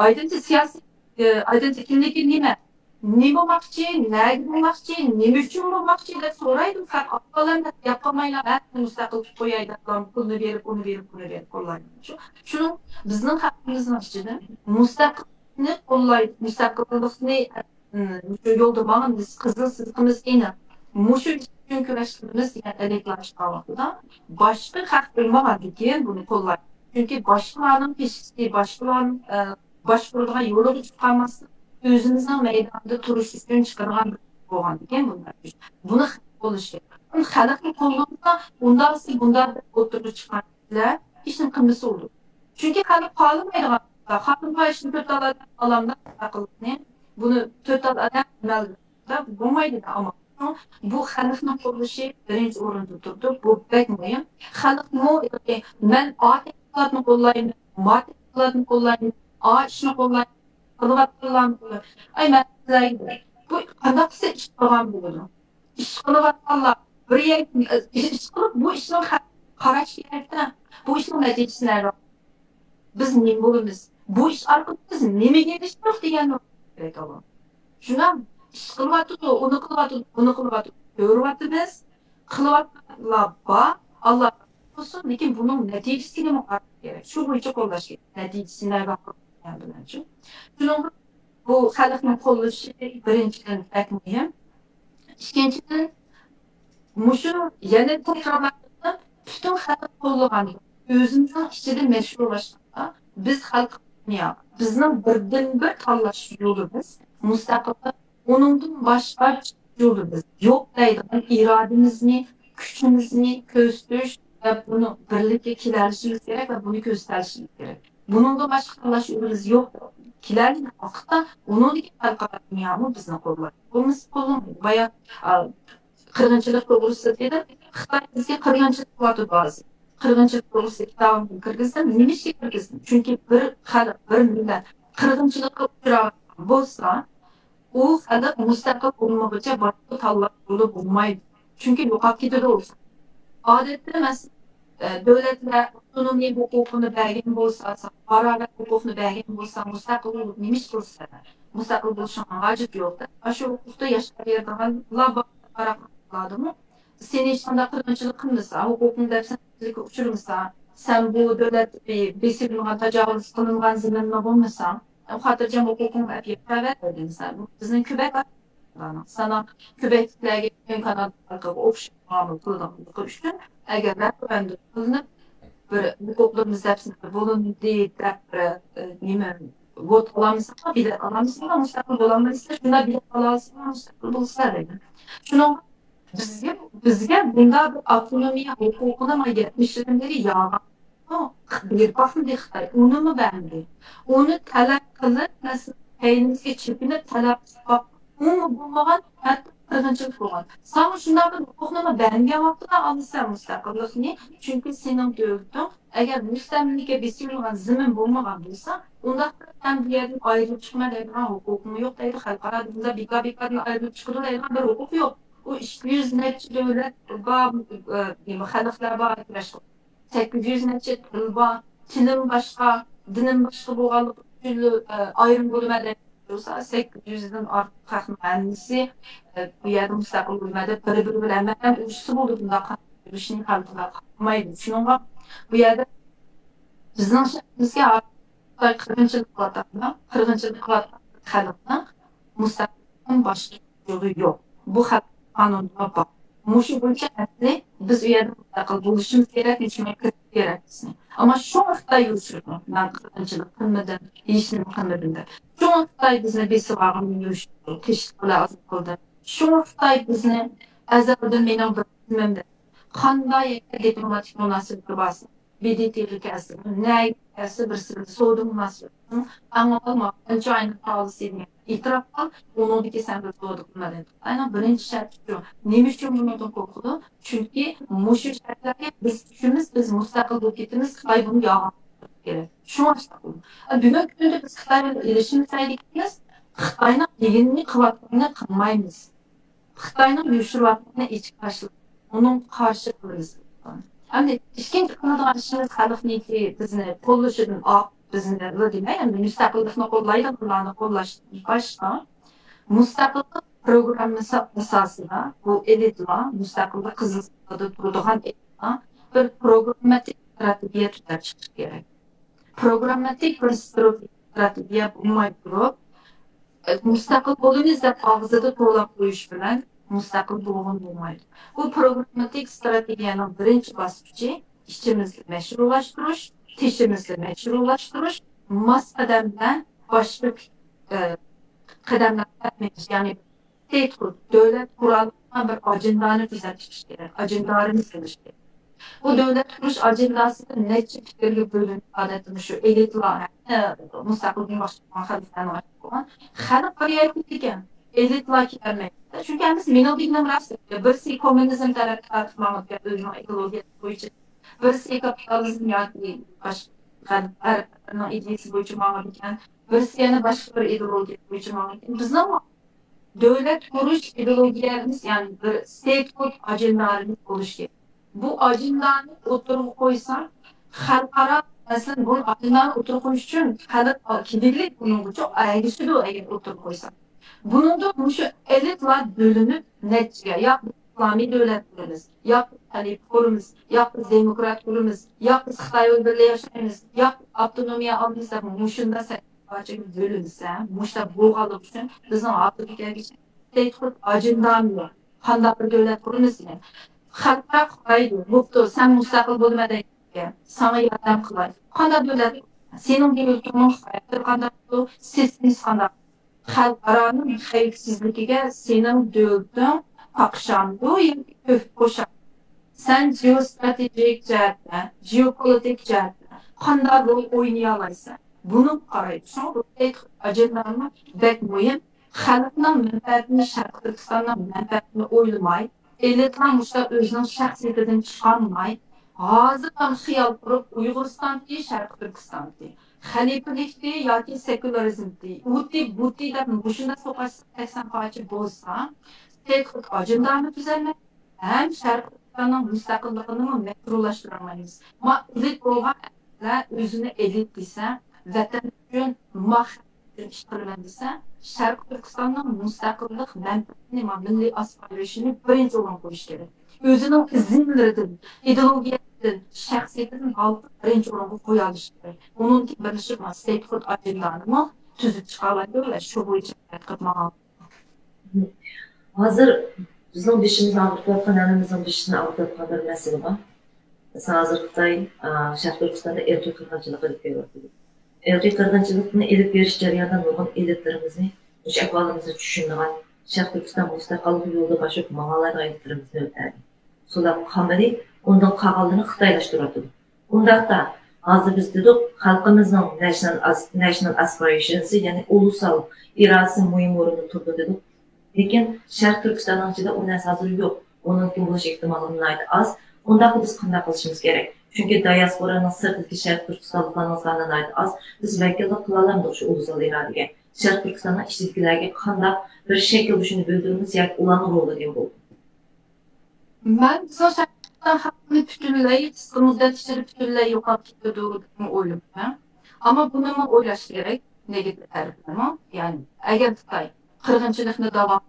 ئايدىنچە سىياسىي، ئە، ئايدىنچە كىملىكى نېمە؟ نېمە بولماقچى؟ نەگە بولماقچى؟ نېمە ئۈچۈن بولماقچى؟ دەپ سورايدۇ. خەق ئاپالار دەپ گەپ قىلمايلا، ھە، مۇستەقىل قىلىپ قوياي دەپ، پۇلنى بېرىپ، ئۇنى بېرىپ، بۇنى بېرىپ قوللايدۇ. شۇ، شۇنىڭ بىزنىڭ خەلقىمىزنىڭ ئىچىدە مۇستەقىللىقنى قوللايدۇ، مۇستەقىللىقنى، ئىم، شۇ يولدا ماڭىمىز، قىزىل سىزىقىمىز ئېنىق. مۇشۇ ئىش ئۈچۈن كۈرەش قىلىمىز دېگەن ئەلەكلەر چىققان ۋاقتىدا باشقا خەق بولمىغاندىكىن بۇنى قوللايدۇ. چۈنكى باشقىلارنىڭ پېشكىسى، باشقىلارنىڭ، ئە، باشقۇرىدىغان يولىغا چىقالماستىن، ئۆزىمىزنىڭ مەيدانىدا تۇرۇش ئۈچۈن چىقىدىغان بىر بولغاندىكىن بۇنداق ئىش. بۇنى خەق قوللىشى كېرەك. خەلقنى قوللىمىسا، ئۇنداق دېسە، بۇنداق دەپ ئوتتۇرىغا چىققان كىشىلەر ھېچنېمە قىلمىسا بولىدۇ. چۈنكى خەلق خالىمايدىغان، خالىمىغان ئىشنى تۆت تال ئادەم ئالامدا قىلىدۇ. بۇنى تۆت تال ئادەم ئەمەل بولمايدۇ، ئەمما بۇ خەلقنىڭ قوللىشى بىرىنچى ئورۇندا تۇرىدۇ. بۇ بەك مۇھىم. خەلقمۇ، مەن ئا تەشكىلاتنى قوللايمەن، ما تەشكىلاتنى قوللايمەن، ئا ئىشنى قوللايمەن، قىلىۋاتقانلارنى قوللايمەن. ئاي، مەن سىلەرگە دەي. بۇ قانداق قىلسا ئىش قىلغان بولىدۇ؟ ئىش قىلىۋاتقانلار بىر يەرگە ئىش قىلىپ، بۇ ئىشنىڭ قاراش كېرەكتە. بۇ ئىشنىڭ نەتىجىسى نەدە؟ بىز نېمە بولىمىز؟ بۇ ئىش ئارقىلىق بىز نېمىگە ئېرىشتۇق دېگەننى كېرەك ئۇلار. شۇنداق، ئىش قىلىۋاتىدۇ، ئۇنى قىلىۋاتىدۇ، بۇنى قىلىۋاتىدۇ، كۆرۈۋاتىمىز. قىلىۋاتقانلار بار، ئاللا بولسۇن، لېكىن بۇنىڭ نەتىجىسىگىمۇ قاراش كېرەك. شۇ بويىچە قوللاش كېرەك. نەتىجىسى نەدە؟ شۇنىڭ بۇ خەلقنىڭ قوللىشى بىرىنچىدىن بەك مۇھىم. ئىككىنچىدىن، مۇشۇ يەنە تەكرارلاپ، پۈتۈن خەلق قوللىغان، ئۆزىمىزنىڭ ئىچىدە مەشھۇرلاشقاندا، بىز خەلق دۇنيا، بىزنىڭ بىردىنبىر تاللاش يولىمىز مۇستەقىللىق. ئۇنىڭدىن باشقا يولىمىز يوق دەيدىغان ئىرادىمىزنى، كۈچىمىزنى كۆرسىتىش ۋە بۇنى بىرلىككە كېلەلىشىمىز كېرەك ۋە بۇنى كۆرسىتەلىشىمىز كېرەك. بۇنىڭدىن باشقا تاللاش يولىمىز يوق. كېلەلىگەن ۋاقىتتا ئۇنىڭدىن كېيىن خەلقئارا دۇنيامۇ بىزنى قوللايدۇ. بولمىسا قوللىمايدۇ. بايا، ئا، قىرغىنچىلىق توغرىسىدا دېدىم. خىتاي بىزگە قىرغىنچىلىق قىلىۋاتىدۇ ھازىر. قىرغىنچىلىق توغرىسىدا كىتابىمنى كىرگۈزدۈم. نېمە ئىشقا كىرگۈزدۈم؟ چۈنكى بىر خەلق، بىر مىللەت قىرغىنچىلىققا ئۇچراۋاتقان بولسا، ئۇ خەلق مۇستەقىل بولمىغۇچە باشقا تاللاپ يولى بولمايدۇ. چۈنكى يوقاپ كېتىدۇ ئۇ. ئادەتتە، مەسىلەن، ئە، دۆلەتلەر ئاپتونومىيە ھوقۇقىنى بەرگەن بولسا، باراۋەر ھوقۇقنى بەرگەن بولسا، مۇستەقىل بولۇپ نېمە ئىش قىلىسەن؟ مۇستەقىل بولۇشۇڭغا ھاجەت يوق. ئاشۇ ھوقۇقتا ياشاپ بېرىدىغانلار بار، قاراقلاردىمۇ. سېنى ھېچقانداق قىرغىنچىلىق قىلمىسا، ھوقۇقۇڭ دەپسەندىچىلىككە ئۇچرىمىسا، سەن بۇ دۆلەت بېسىلمىغان، تاجاۋۇز قىلىنغان زېمىنلا بولمىسا، خاتىرجەم ھوقۇقۇڭنى ئەپ يېتىۋەر دېدىم سەن. بىزنىڭ كۆبەك سانا كۆبەكلىكلەرگە، كانادالىقىغا ئوخشاش مۇئامىلە قىلىدىغانلىقى ئۈچۈن، ئەگەر رەفېراندۇم قىلىنىپ، بىر ھوقۇقلىرىمىز دەپسەندە بولۇندى دەپ بىر، ئە، نېمە، ۋوت ئالالمىساڭلار، بىلەت ئالالمىساڭلار، مۇستەقىل بولالمايسىلەر، شۇنداق بىلەت ئالالىسىلەر، مۇستەقىل بولىسىلەر دەيدۇ. شۇنىڭ بىزگە، بىزگە بۇنداق بىر ئاپتونومىيە ھوقۇقىنى مانا يەتمىش يىلدىن بېرى ياغان بېرىپ باقمىدى خىتاي، ئۇنىمۇ بەرمىدى. ئۇنى تەلەپ قىلىپ، مەسىلەن، كەينىمىزگە چېپىنىپ تەلەپ قىلىپ باققان، ئۇمۇ بولمىغان، ھەتتا قىرغىنچىلىق بولغان. ساڭا شۇنداق بىر ھوقۇقنىمۇ بەرمىگەن ۋاقتىدا ئالىسەن مۇستەقىللىقنى، چۈنكى سېنىڭ دۆلىتىڭ ئەگەر مۇستەملىكە بېسىۋېلىنغان زېمىن بولمىغان بولسا، ئۇنداقتا سەن بۇ يەردىن ئايرىلىپ چىقىمەن دەيدىغان ھوقۇقۇڭ يوق دەيدۇ. خەلقئارا دېگەندە بىكار بىكاردىن ئايرىلىپ چىقىدۇ دەيدىغان بىر ھوقۇق يوق. ئۇ ئىككى يۈز نەچچە دۆلەت بار، ئە، نېمە، خەلقلەر بار كۈرەش قىلىپ. سەككىز يۈز نەچچە تىل بار، تىلىم باشقا، دىنىم باشقا بولغانلىقى ئۈچۈن، ئە، ئايرىم بولىمەن دەپ تۇرسا، سەككىز يۈزدىن ئارتۇق خەقنىڭ ھەممىسى، ئە، بۇ يەردە مۇستەقىل بولىمەن دەپ بىر-بىرى بىلەن ھەممە ئۇرۇشسا بولىدۇ، بۇنداق ئۇرۇشنى خەلقلەر قىلمايدۇ. شۇنىڭغا بۇ يەردە بىزنىڭ شەھىرىمىزگە خىتاي قىرغىنچىلىق قىلىۋاتقاندا، قىرغىنچىلىق قىلىۋاتقان خەلقنىڭ مۇستەقىل باشقا يولى يوق. بۇ خەلق قانۇنىدا بار. مۇشۇ بويىچە ئەسلى بىز ئۇ يەردە مۇستەقىل بولۇشىمىز كېرەك، مۇشۇ مەن كىرىش كېرەك بىزنى. ئەمما شۇڭا خىتاي يوشۇرىدۇ، مەن قىرغىنچىلىق قىلمىدىم، ھېچنېمە قىلمىدىم دەپ. شۇڭا خىتاي بىزنى بېسىۋالغان، يوشۇرىدۇ، تېشىق بىلەن ئازاد قىلدى. شۇڭا خىتاي بىزنى ئەزەلدىن مېنىڭ بىر خىزمەم دەپ، قانداق يەردە دىپلوماتىك مۇناسىۋىتى بارسا، ب د ت غا كەلسە، نەگە كەلسە، بىرسى بىلەن سودا مۇناسىۋىتىنىڭ ئەڭ ئاۋۋال ماڭا قانچە ئاينىڭ خالىسى دېگەن ئېتىراپ قىل، ئۇنىڭدىن كېيىن سەن بىر سودا قىلما دەيدۇ. خىتاينىڭ بىرىنچى شەرتى شۇ. نېمە ئۈچۈن بۇنىڭدىن قورقىدۇ؟ چۈنكى مۇشۇ شەرتلەرگە بىز چۈشىمىز، بىز مۇستەقىل بولۇپ كېتىمىز، خىتاي بۇنى يالغان كېرەك. شۇڭا شۇنداق بولىدۇ. بۈگۈنكى كۈندە بىز خىتاي بىلەن ئېلىشىمىز دېگىنىمىز، خىتاينىڭ دېگىنىنى قىلىۋاتقىنىنى قىلمايمىز. خىتاينىڭ يوشۇرۇۋاتقىنىنى ئېچىپ تاشلاپ، ئۇنىڭغا قارشى تۇرىمىز. ئەمدى ئىككىنچى قىلىدىغان ئىشىمىز خەلقنىڭكى بىزنى قوللىشىدىن ئا-، بىزنى دېمەي، ئەمدى مۇستەقىللىقنى قوللايدىغانلارنى قوللاشتىن باشقا، مۇستەقىللىق پروگراممىسى ئاساسىدا بۇ ئېلىتلار، مۇستەقىللىق قىزىل سۇپىدا تۇرىدىغان ئېلىتلار بىر پروگرامماتىك ئىستراتېگىيە تۈزەپ چىقىشى كېرەك. پروگرامماتىك بىر ستراتېگىيە بولماي تۇرۇپ، مۇستەقىل بولىمىز دەپ ئاغزىدا توۋلاپ قويۇش بىلەن مۇستەقىل بولغىلى بولمايدۇ. بۇ پروگرامماتىك ستراتېگىيەنىڭ بىرىنچى باسقۇچى ئىچىمىزنى مەشرۇلاشتۇرۇش، تېشىمىزنى مەشرۇلاشتۇرۇش، ماس قەدەم بىلەن باشقا، ئە، قەدەملەرگە ئۆتمەيمىز. يەنى ستېيتھۇد، دۆلەت قۇرالىغا بىر ئاجېندانى تۈزەپ چىقىش كېرەك، ئاجېندالىرىمىز بولۇشى كېرەك. بۇ دۆلەت قۇرۇش ئاجېنداسىدا نەچچە پىكىرگە بۆلۈنۈپ، ئادەتتە مۇشۇ ئېلىتلار، ھە، مۇستەقىل دىن باشقا خەلقلەرنىڭ باشقا بولغان خەلق بىر يەرگە كېتىدىكەن. ئېلىتلار كېلەلمەيدۇ. چۈنكى ھەممىسى مېنىڭ دېگىنىم راست. بىرسى كوممۇنىزم تەرەپكە تارتىپ ماڭىدىكەن، ئۆزىنىڭ ئىدېئولوگىيەسى بويىچە. بىرسى كاپىتالىزم ياكى باشقا غەرب ئەرەبلەرنىڭ ئىدىيەسى بويىچە ماڭىدىكەن. بىرسى يەنە باشقا بىر ئىدېئولوگىيە بويىچە ماڭىدىكەن. بىزنىڭ دۆلەت قۇرۇش ئىدېئولوگىيەمىز، يەنى بىر ستېيتھۇد ئاجېندالىرىمىز بولۇشى كېرەك. بۇ ئاجېندانى ئوتتۇرىغا قويسا، خەلقئارا، مەسىلەن، بۇ ئاجېندانى ئوتتۇرىغا قويۇش ئۈچۈن خەلق كېلىگۈلىك بۇنىڭغىچۇ ئەگىشىدۇ، ئەگەر ئوتتۇرىغا قويسا. بۇنىڭدا مۇشۇ ئېلىتلار بۆلۈنۈپ نەچچىگە، يا ئىسلامىي دۆلەت قۇرىمىز، يا خەلىپە قۇرىمىز، يا دېموكرات قۇرىمىز، يا خىتاي بىلەن بىللە ياشايمىز، يا ئاپتونومىيە ئالىمىز دەپ مۇشۇنداق پارچىگە بۆلۈنسە، مۇشۇنداق بولغانلىقى ئۈچۈن بىزنىڭ ھازىرغا كەلگۈچە ستېيتھۇد ئاجېندامىز يوق. قانداق بىر دۆلەت قۇرىمىز دېگەن. خەلقئارا قارايدۇ، بوپتۇ، سەن مۇستەقىل بولىمەن دەيدىكەن، ساڭا ياردەم قىلاي. قانداق دۆلەت؟ سېنىڭ دۆلىتىڭنىڭ خاراكتېرى قانداق بولىدۇ؟ سىستېمىسى قانداق؟ خەلقئارانىڭ خەۋپسىزلىكىگە سېنىڭ دۆلىتىڭ قاقشامدۇ ياكى تۆھپە قوشامدۇ؟ سەن جېئوستراتېگىيەلىك جەھەتتە، جېئوپولىتىك جەھەتتە قانداق رول ئوينىيالايسەن؟ بۇنىڭغا قارايدۇ. شۇڭا بۇ ئاجېندامۇ بەك مۇھىم. خەلقنىڭ مەنپەئەتىنى، شەرقىي تۈركىستاننىڭ مەنپەئەتىنى ئويلىماي، ئېلىتلار مۇشۇنداق ئۆزىنىڭ شەخسىيىتىدىن چىقالماي، ھازىرلا خىيال قۇرۇپ، ئۇيغۇرىستانتى، شەرقىي تۈركىستانتى، خەلىپىلىكتى ياكى سېكۇلارىزمتى، ئۇتى، بۇتى دەپ مۇشۇنداق سوقاش سەكسەن پارچە بولسا، ستېيتھۇد ئاجېندامۇ تۈزەلمەيدۇ، ھەم شەرقىي تۈركىستاننىڭ مۇستەقىللىقىنىمۇ مەشرۇلاشتۇرالمايمىز. ما ئېلىت بولغان ئەرلەر ئۆزىنى ئېلىت دېسە، ۋەتەن ئۈچۈن، ما ئۈچۈن ئىش قىلىمەن دېسە، شەرقىي تۈركىستاننىڭ مۇستەقىللىق مەنپەئەتىنى، مىللىي ئاسپىرېيشننى بىرىنچى ئورۇنغا قويۇش كېرەك. ئۆزىنىڭ ئىزملىرىدىن، ئىدېئولوگىيەسىدىن، شەخسىيىتىدىن ھالقىپ بىرىنچى ئورۇنغا قويالىشى كېرەك. ئۇنىڭدىن كېيىن بىرلىشىپ، ما ستېيتھۇد ئاجېندانىمۇ تۈزۈپ چىقالايدۇ ۋە شۇ بويىچە ھەرىكەت قىلىپ ماڭالايدۇ. ھازىر بىزنىڭ بېشىمىزنى ئاغرىتىۋاتقان، ھەممىمىزنىڭ بېشىنى ئاغرىتىۋاتقان بىر مەسىلە بار. مىسال، ھازىر خىتاي، ئا، شەرقىي تۈركىستاندا ئىرقىي قىرغىنچىلىق ئېلىپ بېرىۋاتىدۇ. ئىرقىي قىرغىنچىلىقنى ئېلىپ بېرىش جەريانىدا نۇرغۇن ئېلىتلىرىمىزنى، مۇشۇ ئەھۋالىمىزنى چۈشىنىدىغان، شەرقىي تۈركىستان مۇستەقىللىق يولىدا باشلاپ ماڭالايدىغان ئېلىتلىرىمىزنى ئۆتەردى. سولاپ قالمىدى، ئۇندىن قالغانلىرىنى خىتايلاشتۇرۇۋاتىدۇ. ئۇنداقتا، ھازىر بىز دېدۇق، خەلقىمىزنىڭ نەشنال ئاس-، نەشنال ئاسپىرېيشنسى، يەنى ئۇلۇسال ئىرادىسى مۇھىم ئورۇندا تۇرىدۇ دېدۇق. لېكىن شەرقىي تۈركىستاننىڭ ئىچىدە ئۇ نەرسە ھازىر يوق. ئۇنىڭكى بولۇش ئېھتىماللىقى ناھايىتى ئاز. ئۇنداقتا بىز قانداق قىلىشىمىز كېرەك؟ چۈنكى دىياسپورانىڭ سىرتىدىكى شەرقىي تۈركىستانلىقلارنىڭ سانى ناھايىتى ئاز. بىز ۋەكىللىك قىلالامدۇق شۇ ئۇلۇسال ئىرادىگە؟ شەرقىي تۈركىستاننىڭ ئىچىدىكىلەرگە قانداق بىر شەكىلدە شۇنى بىلدۈرىمىز ياكى ئۇلارنىڭ رولى نېمە بولىدۇ؟ مەن بىزنىڭ شەرقىي تۈركىستان خەلقىنى پۈتۈنلەي، قىسقا مۇددەت ئىچىدە پۈتۈنلەي يوقاپ كېتىدۇ دەپمۇ ئويلىمايمەن. ئەمما بۇنىمۇ ئويلاش كېرەك، نېگاتىپ تەرىپىنىمۇ. يەنى، ئەگەر خىتاي قىرغىنچىلىقنى داۋام،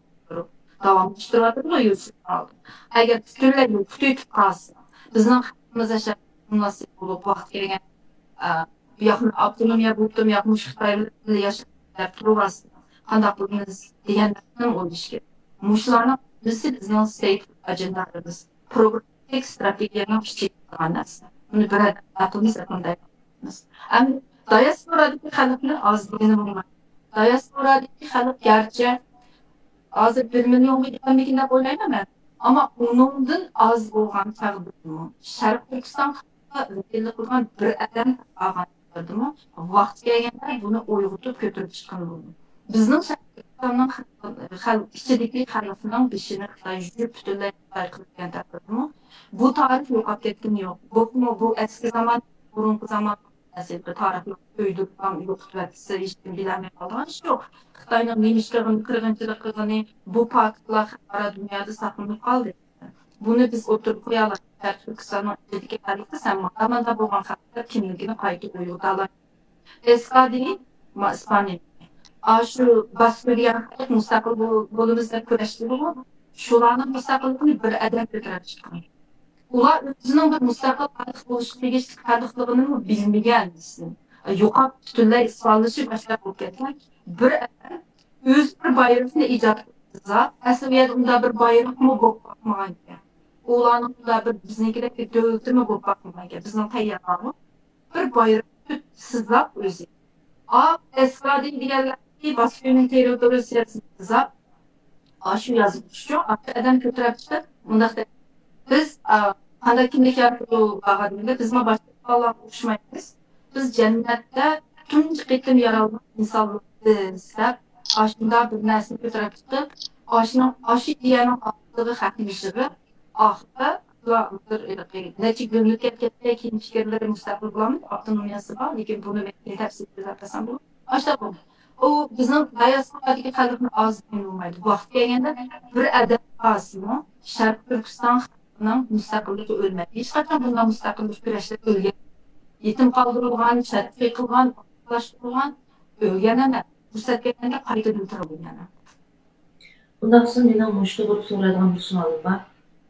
داۋاملاشتۇرۇۋاتىدۇ يۈز يىل ئالدىن. ئەگەر پۈتۈنلەي يوقىتىۋېتىپ قالسا، بىزنىڭ خەلقىمىز ياشاپ، مۇناسىپ بولۇپ، ۋاقتى كەلگەن، ئە، ياقمۇ ئاپتونومىيە بولۇپتۇ، ياقمۇ خىتاي بىلەن ياشاپ تۇرۇۋالسا، قانداق قىلىمىز دېگەنلەرنى ئويلىشىش كېرەك. مۇشۇلارنىڭ ھەممىسى بىزنىڭ ستراتېگىيەمىز، پروگرامماتىك ستراتېگىيەنىڭ ئىچىگە كىرگەن نەرسە. بۇنى بىر ئەقلىمىز ئەقلىمىز. ئەمدى دىياسپورادىكى خەلقنى ئاز دېگىلى بولمايدۇ. دىياسپورادىكى خەلق گەرچە ھازىر بىر مىليونغا يېتەلمىگەن دەپ ئويلايمەن مەن. ئەمما ئۇنىڭدىن ئاز بولغان تەقدىردىمۇ، شەرقىي تۈركىستان خەلقىگە ۋەكىللىك قىلغان بىر ئادەم ئالغان تەقدىردىمۇ، ۋاقتى كەلگەندە بۇنى ئويغىتىپ كۆتۈرۈپ چىققىلى بولىدۇ. بىزنىڭ شەرقىي تۈركىستاننىڭ خەلق، خەلق ئىچىدىكى خەلقنىڭ بېشىنى خىتاي يۇيۇپ، پۈتۈنلەي خىتاي قىلىپ كەلگەن تەقدىردىمۇ، بۇ تارىخ يوقاپ كەتكىنى يوق. بولۇپمۇ بۇ ئەسكى زامان، بۇرۇنقى زامان ھازىرقى تارىخلار ئۆيدۈرۈپ يوقىتىۋەتسە، ھېچكىم بىلەلمەي قالىدىغان ئىش يوق. خىتاينىڭ نېمە ئىش قىلغىنى، قىرغىنچىلىق قىلغىنى، بۇ پاكىتلار خەلقئارا دۇنيادا ساقلىنىپ قالدى. بۇنى بىز ئوتتۇرىغا قويالايلى. شەرقىي تۈركىستاننىڭ ئىچىدىكى خەلقى سەن مانا مانداق بولغان خەلقلەر كىملىكىنى قايتا ئويغىتالايلى. ئىسكادىنى، ما-، ئىسپانىيە. ئاشۇ باستۇرۇلغان خەلق مۇستەقىل بول-، بولىمىز دەپ كۈرەشتىغۇ. شۇلارنىڭ مۇستەقىللىقىنى بىر ئادەم كۆتۈرۈپ چىققان. ئۇلار ئۆزىنىڭ بىر مۇستەقىل خەلق بولۇشقا تېگىشلىك خەلقلىقىنىمۇ بىلمىگەن دېسىن. يوقاپ، پۈتۈنلەي ئىسپانلىشىپ باشلاپ بولۇپ كەتكەن. بىر ئادەم ئۆزى بىر بايرىقنى ئىجاد قىلىپ، ئەسلى ئۇ يەردە ئۇنداق بىر بايرىقمۇ بولۇپ باقمىغان ئىكەن. ئۇلارنىڭ ئۇنداق بىر بىزنىڭكىدەك بىر دۆلىتىمۇ بولۇپ باقمىغان ئىكەن. بىزنىڭ تەييارلارمۇ بىر بايرىق سىزاق ئۆزى. ئا، ئىسكادىن دېگەنلەر باستۇرۇلغان تېررىتورىيە سىياسىتىنى سىزاق. ئاشۇ يازغۇچىچۇ، ئاشۇ ئادەم كۆتۈرۈپ چىقىپ، مۇنداق دەپ، بىز، ئا، قانداق كىملىك يارىتىپ بارغاندا، بىز ما باشقا ئۇخلاشمايمىز. بىز جەننەتتە تۇنجى قېتىم يارالغان ئىنسانلىقمىز دەپ، ئاشۇنداق بىر نەرسىنى كۆتۈرۈپ چىقىپ، ئاشۇنىڭ، ئاشۇ ئىدىيەنىڭ ئالدىغا خەقنى يىغىپ، ئاخىرىدا بۇلار بىر نەچچە گۈللۈك كەتكەندىن كېيىن پىكىرلىرى مۇستەقىل بولالمايدۇ، ئاپتونومىيەسى بار، لېكىن بۇنى مەن تەپسىلىي سۆزلەپ بەرسەم بولىدۇ. ئاشۇنداق بولدى. ئۇ بىزنىڭ داياسپورادىكى خەلقنى ئاز دېگىلى بولمايدۇ. ۋاقتى كەلگەندە بىر ئادەم ئازمۇ شەرقىي تۈركىستان خەلقىنىڭ مۇستەقىللىكى ئۆلمەيدۇ. ھېچقاچان بۇنداق مۇستەقىللىق كۈرەشلىرى ئۆلگەن، يېتىم قالدۇرۇلغان، شەرقىي قىلغان، ئوتتۇرىلاشتۇرۇلغان، ئۆلگەن ئەمەس. پۇرسەت كەلگەندە قايتىدىن تۇرىدۇ يەنە. ئۇنداق بولسا مېنىڭ مۇشۇ توغرىلىق سورايدىغان بىر سوئالىم بار.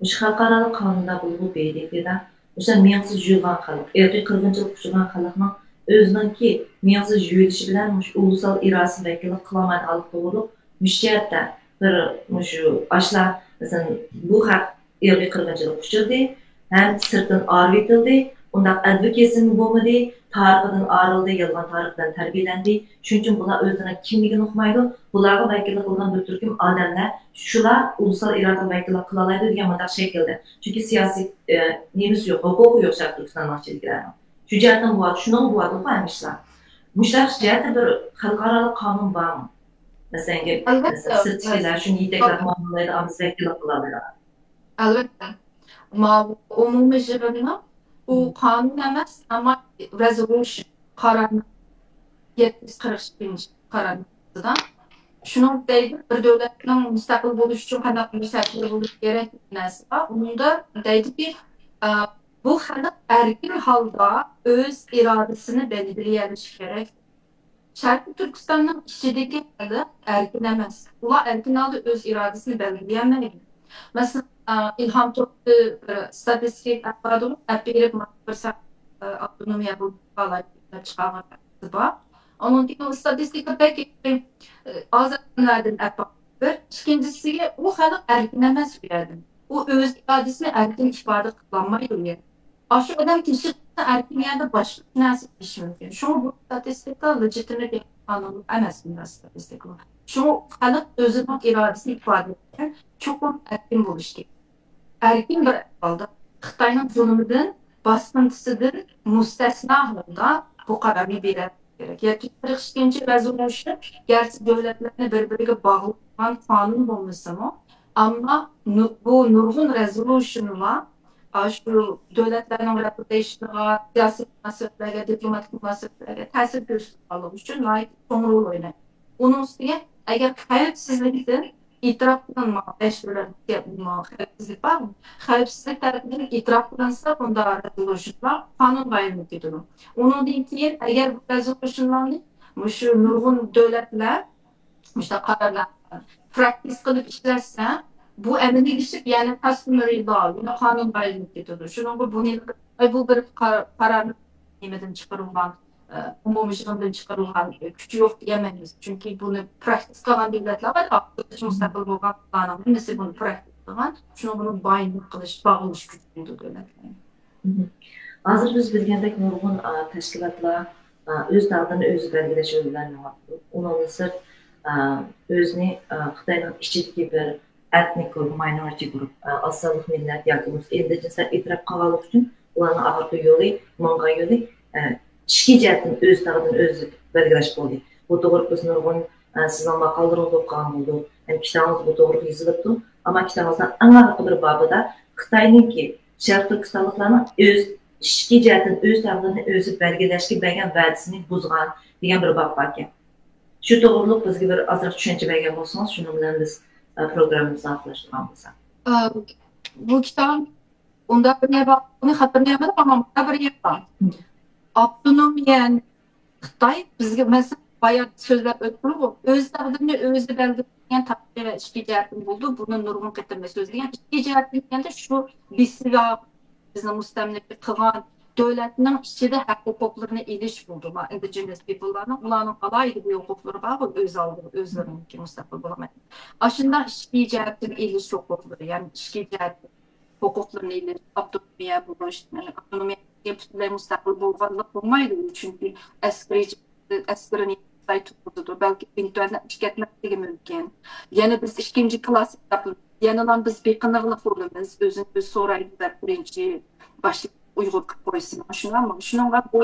مۇشۇ خەلقئارالىق قانۇندا بولغۇ بېيجىڭدا مۇشۇ مېڭىسى يۇيۇلغان خەلق، ئىرقىي قىرغىنچىلىققا ئۇچرىغان خەلقنىڭ ئۆزىنىڭكى مېڭىسى يۇيۇلۇشى بىلەن مۇشۇ ئۇلۇسلار ئىرادىسىنى ۋەكىللىك قىلالمايدىغانلىقى توغرىلىق مۇشۇ جەھەتتە بىر مۇشۇ ئاشۇلار، مەسىلەن، بۇ خەق ئىرقىي قىرغىنچىلىققا ئۇچرىدى، ھەم سىرتتىن ئايرىۋېتىلدى، ئۇنداق ئادۋوكېتسىمۇ بولمىدى، تارىخىدىن ئايرىلدى، يالغان تارىخ بىلەن تەربىيەلەندى. شۇنىڭ ئۈچۈن بۇلار ئۆزلىرىنىڭ كىملىكىنى ئۇقمايدۇ. بۇلارغا ۋەكىللىك قىلغان بىر تۈركۈم ئادەملەر شۇلار ئۇلۇسلار ئىرادىنى ۋەكىللىك قىلالايدۇ دېگەن مۇنداق شەكىلدە. چۈنكى سىياسىي، ئە، نېمىسى يوق، ھوقۇقى يوق شەرقىي تۈركىستاننىڭ ئىچىدىكىلەرنىڭ. شۇ جەھەتتىن بۇ، شۇنىڭ بۇ ھەممە ئىشلار. مۇشۇنداق جەھەتتە بىر خەلقئارالىق قانۇن بارمۇ؟ مەسىلەن، ئەلۋەتتە، مەسىلەن، سىرتتىكىلەر شۇنى يېتەكلەپ مۇئامىلە قىلالايدىغان، بىز ۋەكىللىك قىلالايدىغان. ئەلۋەتتە. ماۋۇ ئومۇمىي يىغىننىڭ ئۇ قانۇن ئەمەس، ئەمما رېزولۇشن، قارارنامە، يەتتە يۈز قىرىق ئىككىنچى قارارنامىسىدا شۇنىڭ دەيدۇ، بىر دۆلەتنىڭ مۇستەقىل بولۇشى ئۈچۈن قانداق بىر شەرتلىرى بولۇشى كېرەك دېگەن نەرسە بار. ئۇنىڭدا دەيدۇكى، ئە، بۇ خەلق ئەركىن ھالدا ئۆز ئىرادىسىنى بەلگىلىيەلىشى كېرەك. شەرقىي تۈركىستاننىڭ ئىچىدىكى خەلق ئەركىن ئەمەس. ئۇلار ئەركىن ھالدا ئۆز ئىرادىسىنى بەلگىلىيەلمەيدۇ. مەسىلەن، ئە، ئىلھام تۇرۇتى بىر ستاتىستىك ئەپپاراتىغا ئەپ بېرىپ، مانا بىر سەن، ئە، ئاپتونومىيە بولۇپ قالاي دەپ چىقارغان بار. ئۇنىڭدىن كېيىن ئۇ ستاتىستىكا بەك، ئە، ئاز ئادەملەردىن ئەپ بىر. ئىككىنچىسىگە، ئۇ خەلق ئەركىن ئەمەس ئۇ يەردە. ئۇ ئۆز ئىرادىسىنى ئەركىن ئىپادە قىلالمايدۇ ئۇ يەردە. ئاشۇ ئادەم تېشىغا ئەركىن يەردە باشقا نەرسە دېيىشى مۇمكىن. شۇڭا بۇ ستاتىستىكا لېجىتىمىت قانۇن ئەمەس، بۇنداق ستاتىستىكا. شۇڭا خەلق ئۆزىنىڭ ئىرادىسىنى ئىپادىلەشكە چوقۇم ئەركىن بولۇشى كېرەك. ئەركىن بىر ئەھۋالدا خىتاينىڭ زۇلۇمىدىن، باسقۇنچىسىدىن مۇستەسنا ھالدا بۇ قارارنى بېرەلمەيدۇ. كېرەك. يەتتە يۈز قىرىق ئىككىنچى رېزولۇشن گەرچە دۆلەتلەرنى بىر-بىرىگە باغلىغان قانۇن بولمىسىمۇ، ئەمما نۇ-، بۇ نۇرغۇن رېزولۇشنلار ئاشۇ دۆلەتلەرنىڭ رېپۇتېيشنىغا، سىياسىي مۇناسىۋەتلەرگە، دىپلوماتىك مۇناسىۋەتلەرگە تەسىر كۆرسىتىدىغانلىقى ئۈچۈن ناھايىتى چوڭ رول ئوينايدۇ. ئۇنىڭ ئۈستىگە ئەگەر خەۋپسىزلىكتىن ئېتىراپ قىلىنمىغان، بەش دۆلەت خەۋپسىزلىك بار، خەۋپسىزلىك تەرىپىدىن ئېتىراپ قىلىنسا، بۇنداق رېزولۇشنلار قانۇنغا ئايلىنىپ كېتىدۇ. ئۇنىڭدىن كېيىن ئەگەر بۇ رېزولۇشنلارنى مۇشۇ نۇرغۇن دۆلەتلەر مۇشۇنداق قارارلار پراكتىس قىلىپ ئىشلەتسە، بۇ ئەمەلىيلىشىپ، يەنى customary law، يەنى قانۇنغا ئايلىنىپ كېتىدۇ. شۇنىڭغا بۇنى، بۇ بىر قار-، قارارنى نېمىدىن چىقىرىلغان، ئە، ئومۇميىغىندىن چىقىرىلغان، ئە، كۈچى يوق دېيەلمەيمىز. چۈنكى بۇنى پراكتىس قىلغان دۆلەتلەر بار، مۇستەقىل بولغانلارنىڭ ھەممىسى بۇنى پراكتىس قىلغان. شۇنىڭ بۇنى بايىنلىق قىلىش، باغلىنىش كۈچى بولىدۇ دۆلەتلەرنىڭ. مهم. ھازىر بىز بىلگەندەك نۇرغۇن، ئا، تەشكىلاتلار، ئا، ئۆز تەقدىرىنى ئۆزى بەلگىلەش يولى بىلەن مېڭىۋاتىدۇ. ئۇنىڭدىن سىرت، ئا، ئۆزىنى، ئا، خىتاينىڭ ئىچىدىكى بىر ئېتنىك گۇرۇپ، ماينورىتى گۇرۇپ، ئا، ئاز سانلىق مىللەت ياكى بولمىسا ئىندىجېنىس دەپ ئېتىراپ قىلغانلىقى ئۈچۈن ئۇلارنىڭ ئاخىرقى يولى، ماڭغان يولى، ئا، ئىچكى جەھەتتىن ئۆز تەقدىرىنى ئۆزى بەلگىلەش بولدى. بۇ توغرىلىق بىز نۇرغۇن ئە، سىزنىڭ ماقالىلىرىڭىز بولۇپ قالغان بولىدۇ. يەنى كىتابىڭىز بۇ توغرىلىق يېزىلىپتۇ. ئەمما كىتابىڭىزنىڭ ئەڭ ئارقا بىر بابىدا خىتاينىڭكى شەرقىي تۈركىستانلىقلارنىڭ ئۆز ئىچكى جەھەتتىن، ئۆز تەقدىرىنى ئۆزى بەلگىلەشكە بەرگەن ۋەدىسىنى بۇزغان دېگەن بىر باب باركەن. شۇ توغرىلىق بىزگە بىر ئازراق چۈشەنچە بەرگەن بولسىڭىز، شۇنىڭ بىلەن بىز، ئە، پروگراممىمىزنى ئاخىرلاشتۇرغان بولساق. ئە، بۇ كىتاب ئۇنداق بىر يەر بار، ئۇنى خاتىرىلىيەلمىدىم، ئەمما مۇنداق بىر يەر بار. ئاپتونومىيەنى خىتاي بىزگە، مەسىلەن، بايا سۆزلەپ ئۆتتۇق، ئۆز تەقدىرىنى ئۆزى بەلگىلىگەن تارىخىي ۋە ئىچكى جەھەتتىن بولىدۇ. بۇنى نۇرغۇن قېتىم سۆزلىگەن. ئىچكى جەھەتتىن دېگەندە شۇ بىسىۋا بىزنى مۇستەملىكە قىلغان دۆلەتنىڭ ئىچىدە ھەق ھوقۇقلىرىنى ئېلىش بولىدۇ. ما، ئىندىجېنەس پىپللارنىڭ، ئۇلارنىڭ ئالاھىدە بىر ھوقۇقلىرى بارغۇ، ئۆز ئالدىغا ئۆزلىرىنىڭكى مۇستەقىل بولغان. ئاشۇنداق ئىچكى جەھەتتىن ئېلىش ھوقۇقلىرى، يەنى ئىچكى جەھەتتىن ھوقۇقلىرىنى ئېلىش، ئاپتونومىيە بولۇش، يەنى ئاپتونومىيە پۈتۈنلەي مۇستەقىل بولغانلىق بولمايدۇ، چۈنكى ئەسكىرىي، ئەسكىرىنى خىتاي تۇرغۇزىدۇ، بەلكى بىڭتۈەننى ئەكەتمەسلىكى مۇمكىن. يەنە بىز ئىككىنچى كلاس ھېسابلىنىمىز، يەنىلا بىز بېقىنىقلىق بولىمىز، ئۆزىنى ئۆزى سورايدۇ دەپ بىرىنچى باشلىق ئۇيغۇر قىلىپ قويسىمۇ، شۇنداقمۇ؟ شۇنىڭغا بۇ،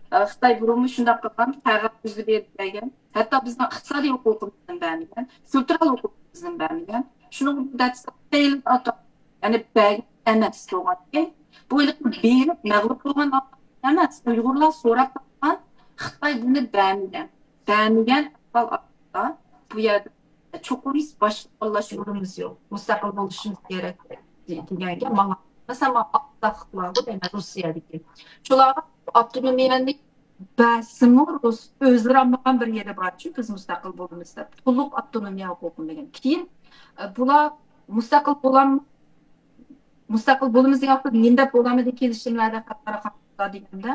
ئە، خىتاي بۇرۇنمۇ شۇنداق قىلغان، قەغەز يۈزى بېرىپ بەرگەن، ھەتتا بىزنىڭ ئىقتىسادىي ھوقۇقىمىزنى بەرمىگەن، كۇلتۇرال ھوقۇقىمىزنى بەرمىگەن. شۇنىڭ دەپ يەنى بەرگەن ئەمەس بولغاندىكىن، بۇ ھېلىقى بېرىپ مەغلۇپ بولغان ئەمەس، ئۇيغۇرلار سوراپ باققان، خىتاي بۇنى بەرمىگەن. بەرمىگەن ئەھۋال ئارقىدا بۇ يەردە چوقۇم بىز باشقا تاللاش يولىمىز يوق، مۇستەقىل بولۇشىمىز كېرەك دېگەنگە ماڭا، مەسىلەن، ماڭا ئاقساقلىقلارغۇ دەيمەن روسىيەدىكى. شۇلارغا ئاپتونومىيەنى بەرسىمۇ، رۇس-، ئۆزلىرى ئالمىغان بىر يېرى بارچۇ، بىز مۇستەقىل بولىمىز دەپ، تولۇق ئاپتونومىيە ھوقۇقىنى بەرگەن. كېيىن، ئە، بۇلار مۇستەقىل بولام-، مۇستەقىل بولىمىز دېگەن ۋاقىتتا نېمە دەپ بولامدۇ، كېلىشىملەردە خەلقئارا قانۇندا دېگەندە،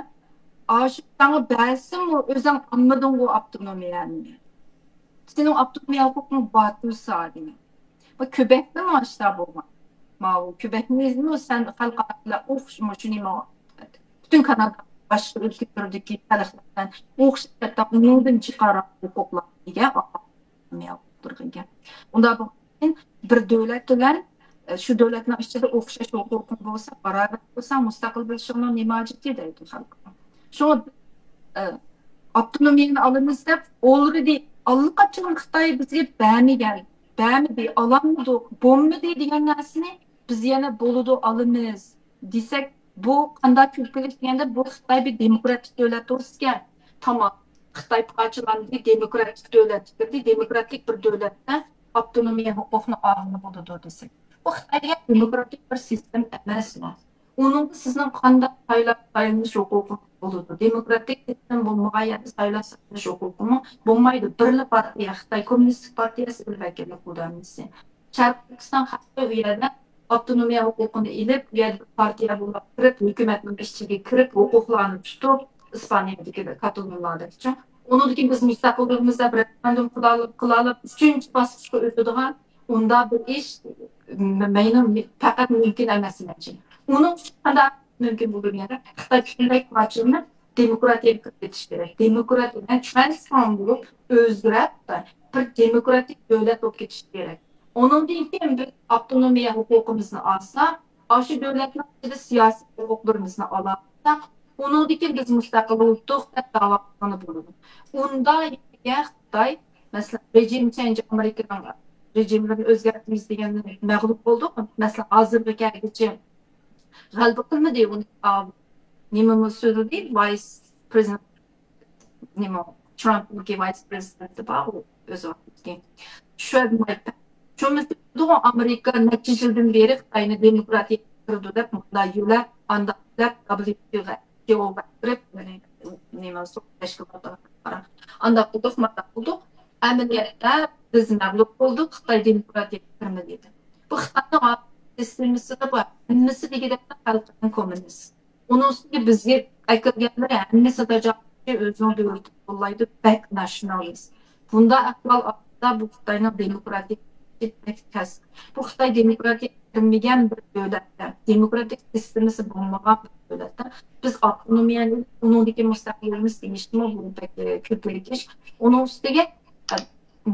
ئاشۇ ساڭا بەرسىمۇ، ئۆزۈڭ ئالمىدىڭغۇ ئاپتونومىيەنى. سېنىڭ ئاپتونومىيە ھوقۇقۇڭ بار تۇرسا دېگەن. بۇ كۆبەكتىمۇ ئاشتا بولغان. ماۋۇ كۆبەكنىمۇ سەن خەلقئارا بىلەن ئوخشىما، شۇنى ما-، پۈتۈن كانادا باشقا ئۆلكىلەردىكى خەلقلەر بىلەن ئوخشاش، ھەتتا ئۇنىڭدىن جىقراق ھوقۇقلارغا ئىگە ئاپتونومىيە ھوقۇقلىرىغا ئىگە. ئۇنداق بولغاندىكىن بىر دۆلەت بىلەن، ئە، شۇ دۆلەتنىڭ ئىچىدە ئوخشاش ھوقۇقۇڭ بولسا، باراۋەر بولسا، مۇستەقىل بولۇشۇڭنىڭ نېمە ھاجىتى دەيدۇ خەلق. شۇڭا، ئە، ئاپتونومىيەنى ئالىمىز دەپ، ئالرېدى ئاللىقاچان خىتاي بىزگە بەرمىگەن، بەرمىدى، ئالالمىدۇق، بولمىدى دېگەن نەرسىنى بىز يەنە بولىدۇ، ئالىمىز دېسەك، بۇ قانداق كۆرۈپ كېلىش دېگەندە، بۇ خىتاي بىر دېموكراتىك دۆلەت بولسىكەن، تامام، خىتاي پارچىلاندى، دېموكراتىك دۆلەتكە كىردى، دېموكراتىك بىر دۆلەتتە ئاپتونومىيە ھوقۇقنى ئالغىلى بولىدۇ دېسەك. بۇ خىتاي دېگەن دېموكراتىك بىر سىستېما ئەمەس. ئۇنىڭدا سىزنىڭ قانداق سايلاپ سايلىنىش ھوقۇقىڭىز بولىدۇ؟ دېموكراتىك سىستېما بولمىغان يەردە سايلاپ سايلىنىش ھوقۇقىمۇ بولمايدۇ. بىرلا پارتىيە، خىتاي كوممۇنىستىك پارتىيەسى بىر ۋەكىللىك قىلىدۇ ھەممىسى. شەرقىي تۈركىستان خەلقى ئۇ يەردە ئاپتونومىيە ھوقۇقىنى ئېلىپ، ئۇ يەردە پارتىيە بولاپ كىرىپ، ھۆكۈمەتنىڭ ئىچىگە كىرىپ، ھوقۇقلارنى تۇتۇپ، ئىسپانىيەدىكى كاتالونلاردەكىچۇ. ئۇنىڭدىن كېيىن بىز مۇستەقىل بولغىنىمىزدا بىر رېفېراندۇم قىلالىپ، قىلالىپ، ئۈچىنچى باسقۇچقا ئۆتىدىغان ئۇنداق بىر ئىش م-، مېنىڭ پەقەت مۇمكىن ئەمەس مەنچە. ئۇنىڭ ئۈچۈن قانداق مۇمكىن بولىدۇ دېگەندە، خىتاي پۈتۈنلەي پارچىلىنىپ، دېموكراتىيەگە كىرىپ كېتىش كېرەك. دېموكراتىيە، ترانسفورم بولۇپ، ئۆزگىرىپ، بىر دېموكراتىك دۆلەت بولۇپ كېتىش كېرەك. ئۇنىڭدىن كېيىن بىز ئاپتونومىيە ھوقۇقىمىزنى ئالساق، ئاشۇ دۆلەتنىڭ ئىچىدە سىياسىي ھوقۇقلىرىمىزنى ئالالىساق، ئۇنىڭدىن كېيىن بىز مۇستەقىل بولدۇق دەپ داۋا قىلغىلى بولىدۇ. ئۇنداق يەرگە خىتاي، مەسىلەن، رېجىم چېنج، ئامېرىكىنىڭ رېجىملىرىنى ئۆزگەرتىمىز دېگەندىن مەغلۇپ بولدۇق. مەسىلەن، ھازىرغا كەلگۈچە غەلىبە قىلمىدى. ئۇنى، ئا، نېمىمۇ سۆزلىدى، ۋايس پرېزىدېنت، نېمە، ترامپنىڭكى ۋايس پرېزىدېنتى بار، ئۇ ئۆزى ۋاقتىدىكى. شۇ شۇمۇ ئامېرىكا نەچچە يىلدىن بېرى خىتاينى دېموكراتىيەگە كىرىدۇ دەپ، مۇنداق يۆلەپ، ئانداق يۆلەپ، دابليۇ تىئو تىئوغا كىرىپ، يەنى نېمە، سوت تەشكىلاتىغا قارا. ئانداق قىلدۇق، مانداق قىلدۇق. ئەمەلىيەتتە بىز مەغلۇپ بولدۇق، خىتاي دېموكراتىيەگە كىرمىدى دېدى. بۇ خىتاينىڭ سىستېمىسىدا بار، ھەممىسى دېگۈدەك خەلقنىڭ كوممۇنىست. ئۇنىڭ ئۈستىگە بىزگە ئەكىرگەنلەر ھەممىسى تاجاۋۇزچى، ئۆزىنىڭ دۆلىتىنى قوللايدۇ، بەك ناشونالىست. بۇنداق ئەھۋال ئاستىدا بۇ خىتاينىڭ دېموكراتىك بەك تەس. بۇ خىتاي دېموكراتىيە كىرمىگەن بىر دۆلەتتە، دېموكراتىك سىستېمىسى بولمىغان بىر دۆلەتتە بىز ئاپتونومىيەنى ئۇنىڭدىكى مۇستەقىل ئەمەس دېيىشمۇ بۇ بەك كۆپىيىش. ئۇنىڭ ئۈستىگە، ئە،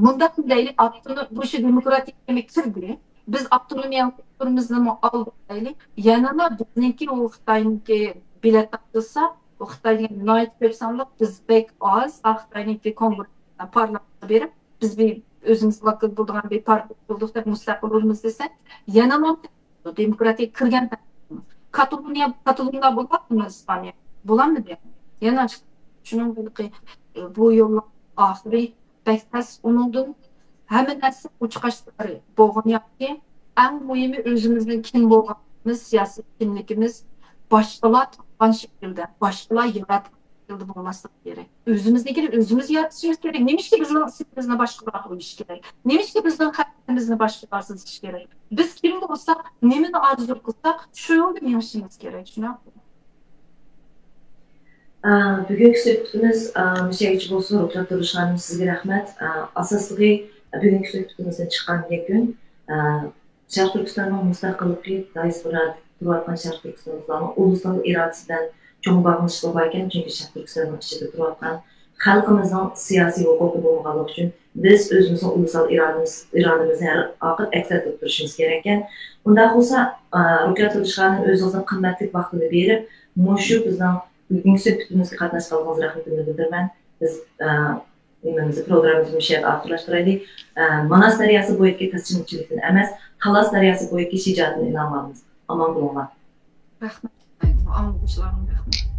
مۇنداق دەيلى، ئاپتونو-، بۇ شۇ دېموكراتىيە كىردى. بىز ئاپتونومىيە ھوقۇقلىرىمىزنىمۇ ئالدۇق دەيلى. يەنىلا بىزنىڭكى ئۇ خىتاينىڭكى بېلەت تارتىلسا، ئۇ خىتاي دېگەن ناھايىتى كۆپ سانلىق، بىز بەك ئاز، ئا، خىتاينىڭكى كونگرېس پارلامېنتقا بېرىپ، بىز بىر ئۆزىمىز ۋاكىل بولىدىغان بىر پارتىيە قۇردۇق دەپ مۇستەقىل بولىمىز دېسەك، يەنە دېموكراتىيە كىرگەن كاتالونىيە، كاتالونلار بولامدۇ ئىسپانىيە؟ بولامدۇ؟ يەنە شۇنىڭ بۇ يولنىڭ ئاخىرى بەك تەس. ئۇنىڭدىن ھەممە نەرسە ئوچۇقاشلىقلىرى بولغان ياخشى. ئەڭ مۇھىمى ئۆزىمىزنىڭ كىم بولغانلىقىمىز، سىياسىي كىملىكىمىز باشقىلار تاپقان شەكىلدە، باشقىلار ياراتقان شەكىلدە بولماسلىقى كېرەك. ئۆزىمىزنىڭكىنى ئۆزىمىز يارىتىشىمىز كېرەك. نېمىشقا بىزنىڭ ئىسمىمىزنى باشقىلار قويۇشى كېرەك؟ نېمىشقا بىزنىڭ خەتىمىزنى باشقىلار سىزىشى كېرەك؟ بىز كىم بولساق، نېمىنى ئارزۇ قىلساق، شۇ يولدا مېڭىشىمىز كېرەك. شۇنداقمۇ؟ ئە، بۈگۈنكى سۆھبىتىمىز، ئە، مۇشۇ يەرگىچە بولسۇن. رۇخسەت تۇرۇش خانىم، سىزگە رەھمەت. ئە، ئاساسلىقى، بۈگۈنكى سۆھبىتىمىزدىن چىققان يەكۈن، ئە، شەرقىي تۈركىستاننىڭ مۇستەقىللىقى، دىئاسپورا تۇرۇۋاتقان شەرقىي تۈركىستانلىقلارنىڭ ئۇلۇسلار ئىرادىسى بىلەن چوڭ باغلىنىشلىقى باركەن. چۈنكى شەرقىي تۈركىستاننىڭ ئىچىدە تۇرۇۋاتقان خەلقىمىزنىڭ سىياسىي ھوقۇقى بولمىغانلىقى ئۈچۈن بىز ئۆزىمىزنىڭ ئۇلۇسلار ئىرادىمىز، ئىرادىمىزنى ھەر ۋاقىت ئەكس ئەتتۈرۈپ تۇرۇشىمىز كېرەككەن. ئۇنداق بولسا، ئە، رۇقىيە تۇرۇش خانىم ئۆزىڭىزنىڭ قىممەتلىك ۋاقتىنى بېرىپ، مۇشۇ بىزنىڭ بۈگۈنكى سۆھبىتىمىزگە قاتناشقانلىقىڭىزغا رەھمىتىمنى بىلدۈرىمەن. بىز، ئە، نېمىمىزنى، پروگراممىمىزنى مۇشۇ يەردە ئاخىرلاشتۇرايلى. ئە، ماناس دەرياسى بويىدىكى تەسلىمچىلىكتىن ئەمەس، تالاس دەرياسى بويىدىكى شىجائەتتىن ئىلھام ئالىمىز. ئامان بولۇڭلار. رەھمەت. ئاڭلىغۇچىلارغا رەھمەت.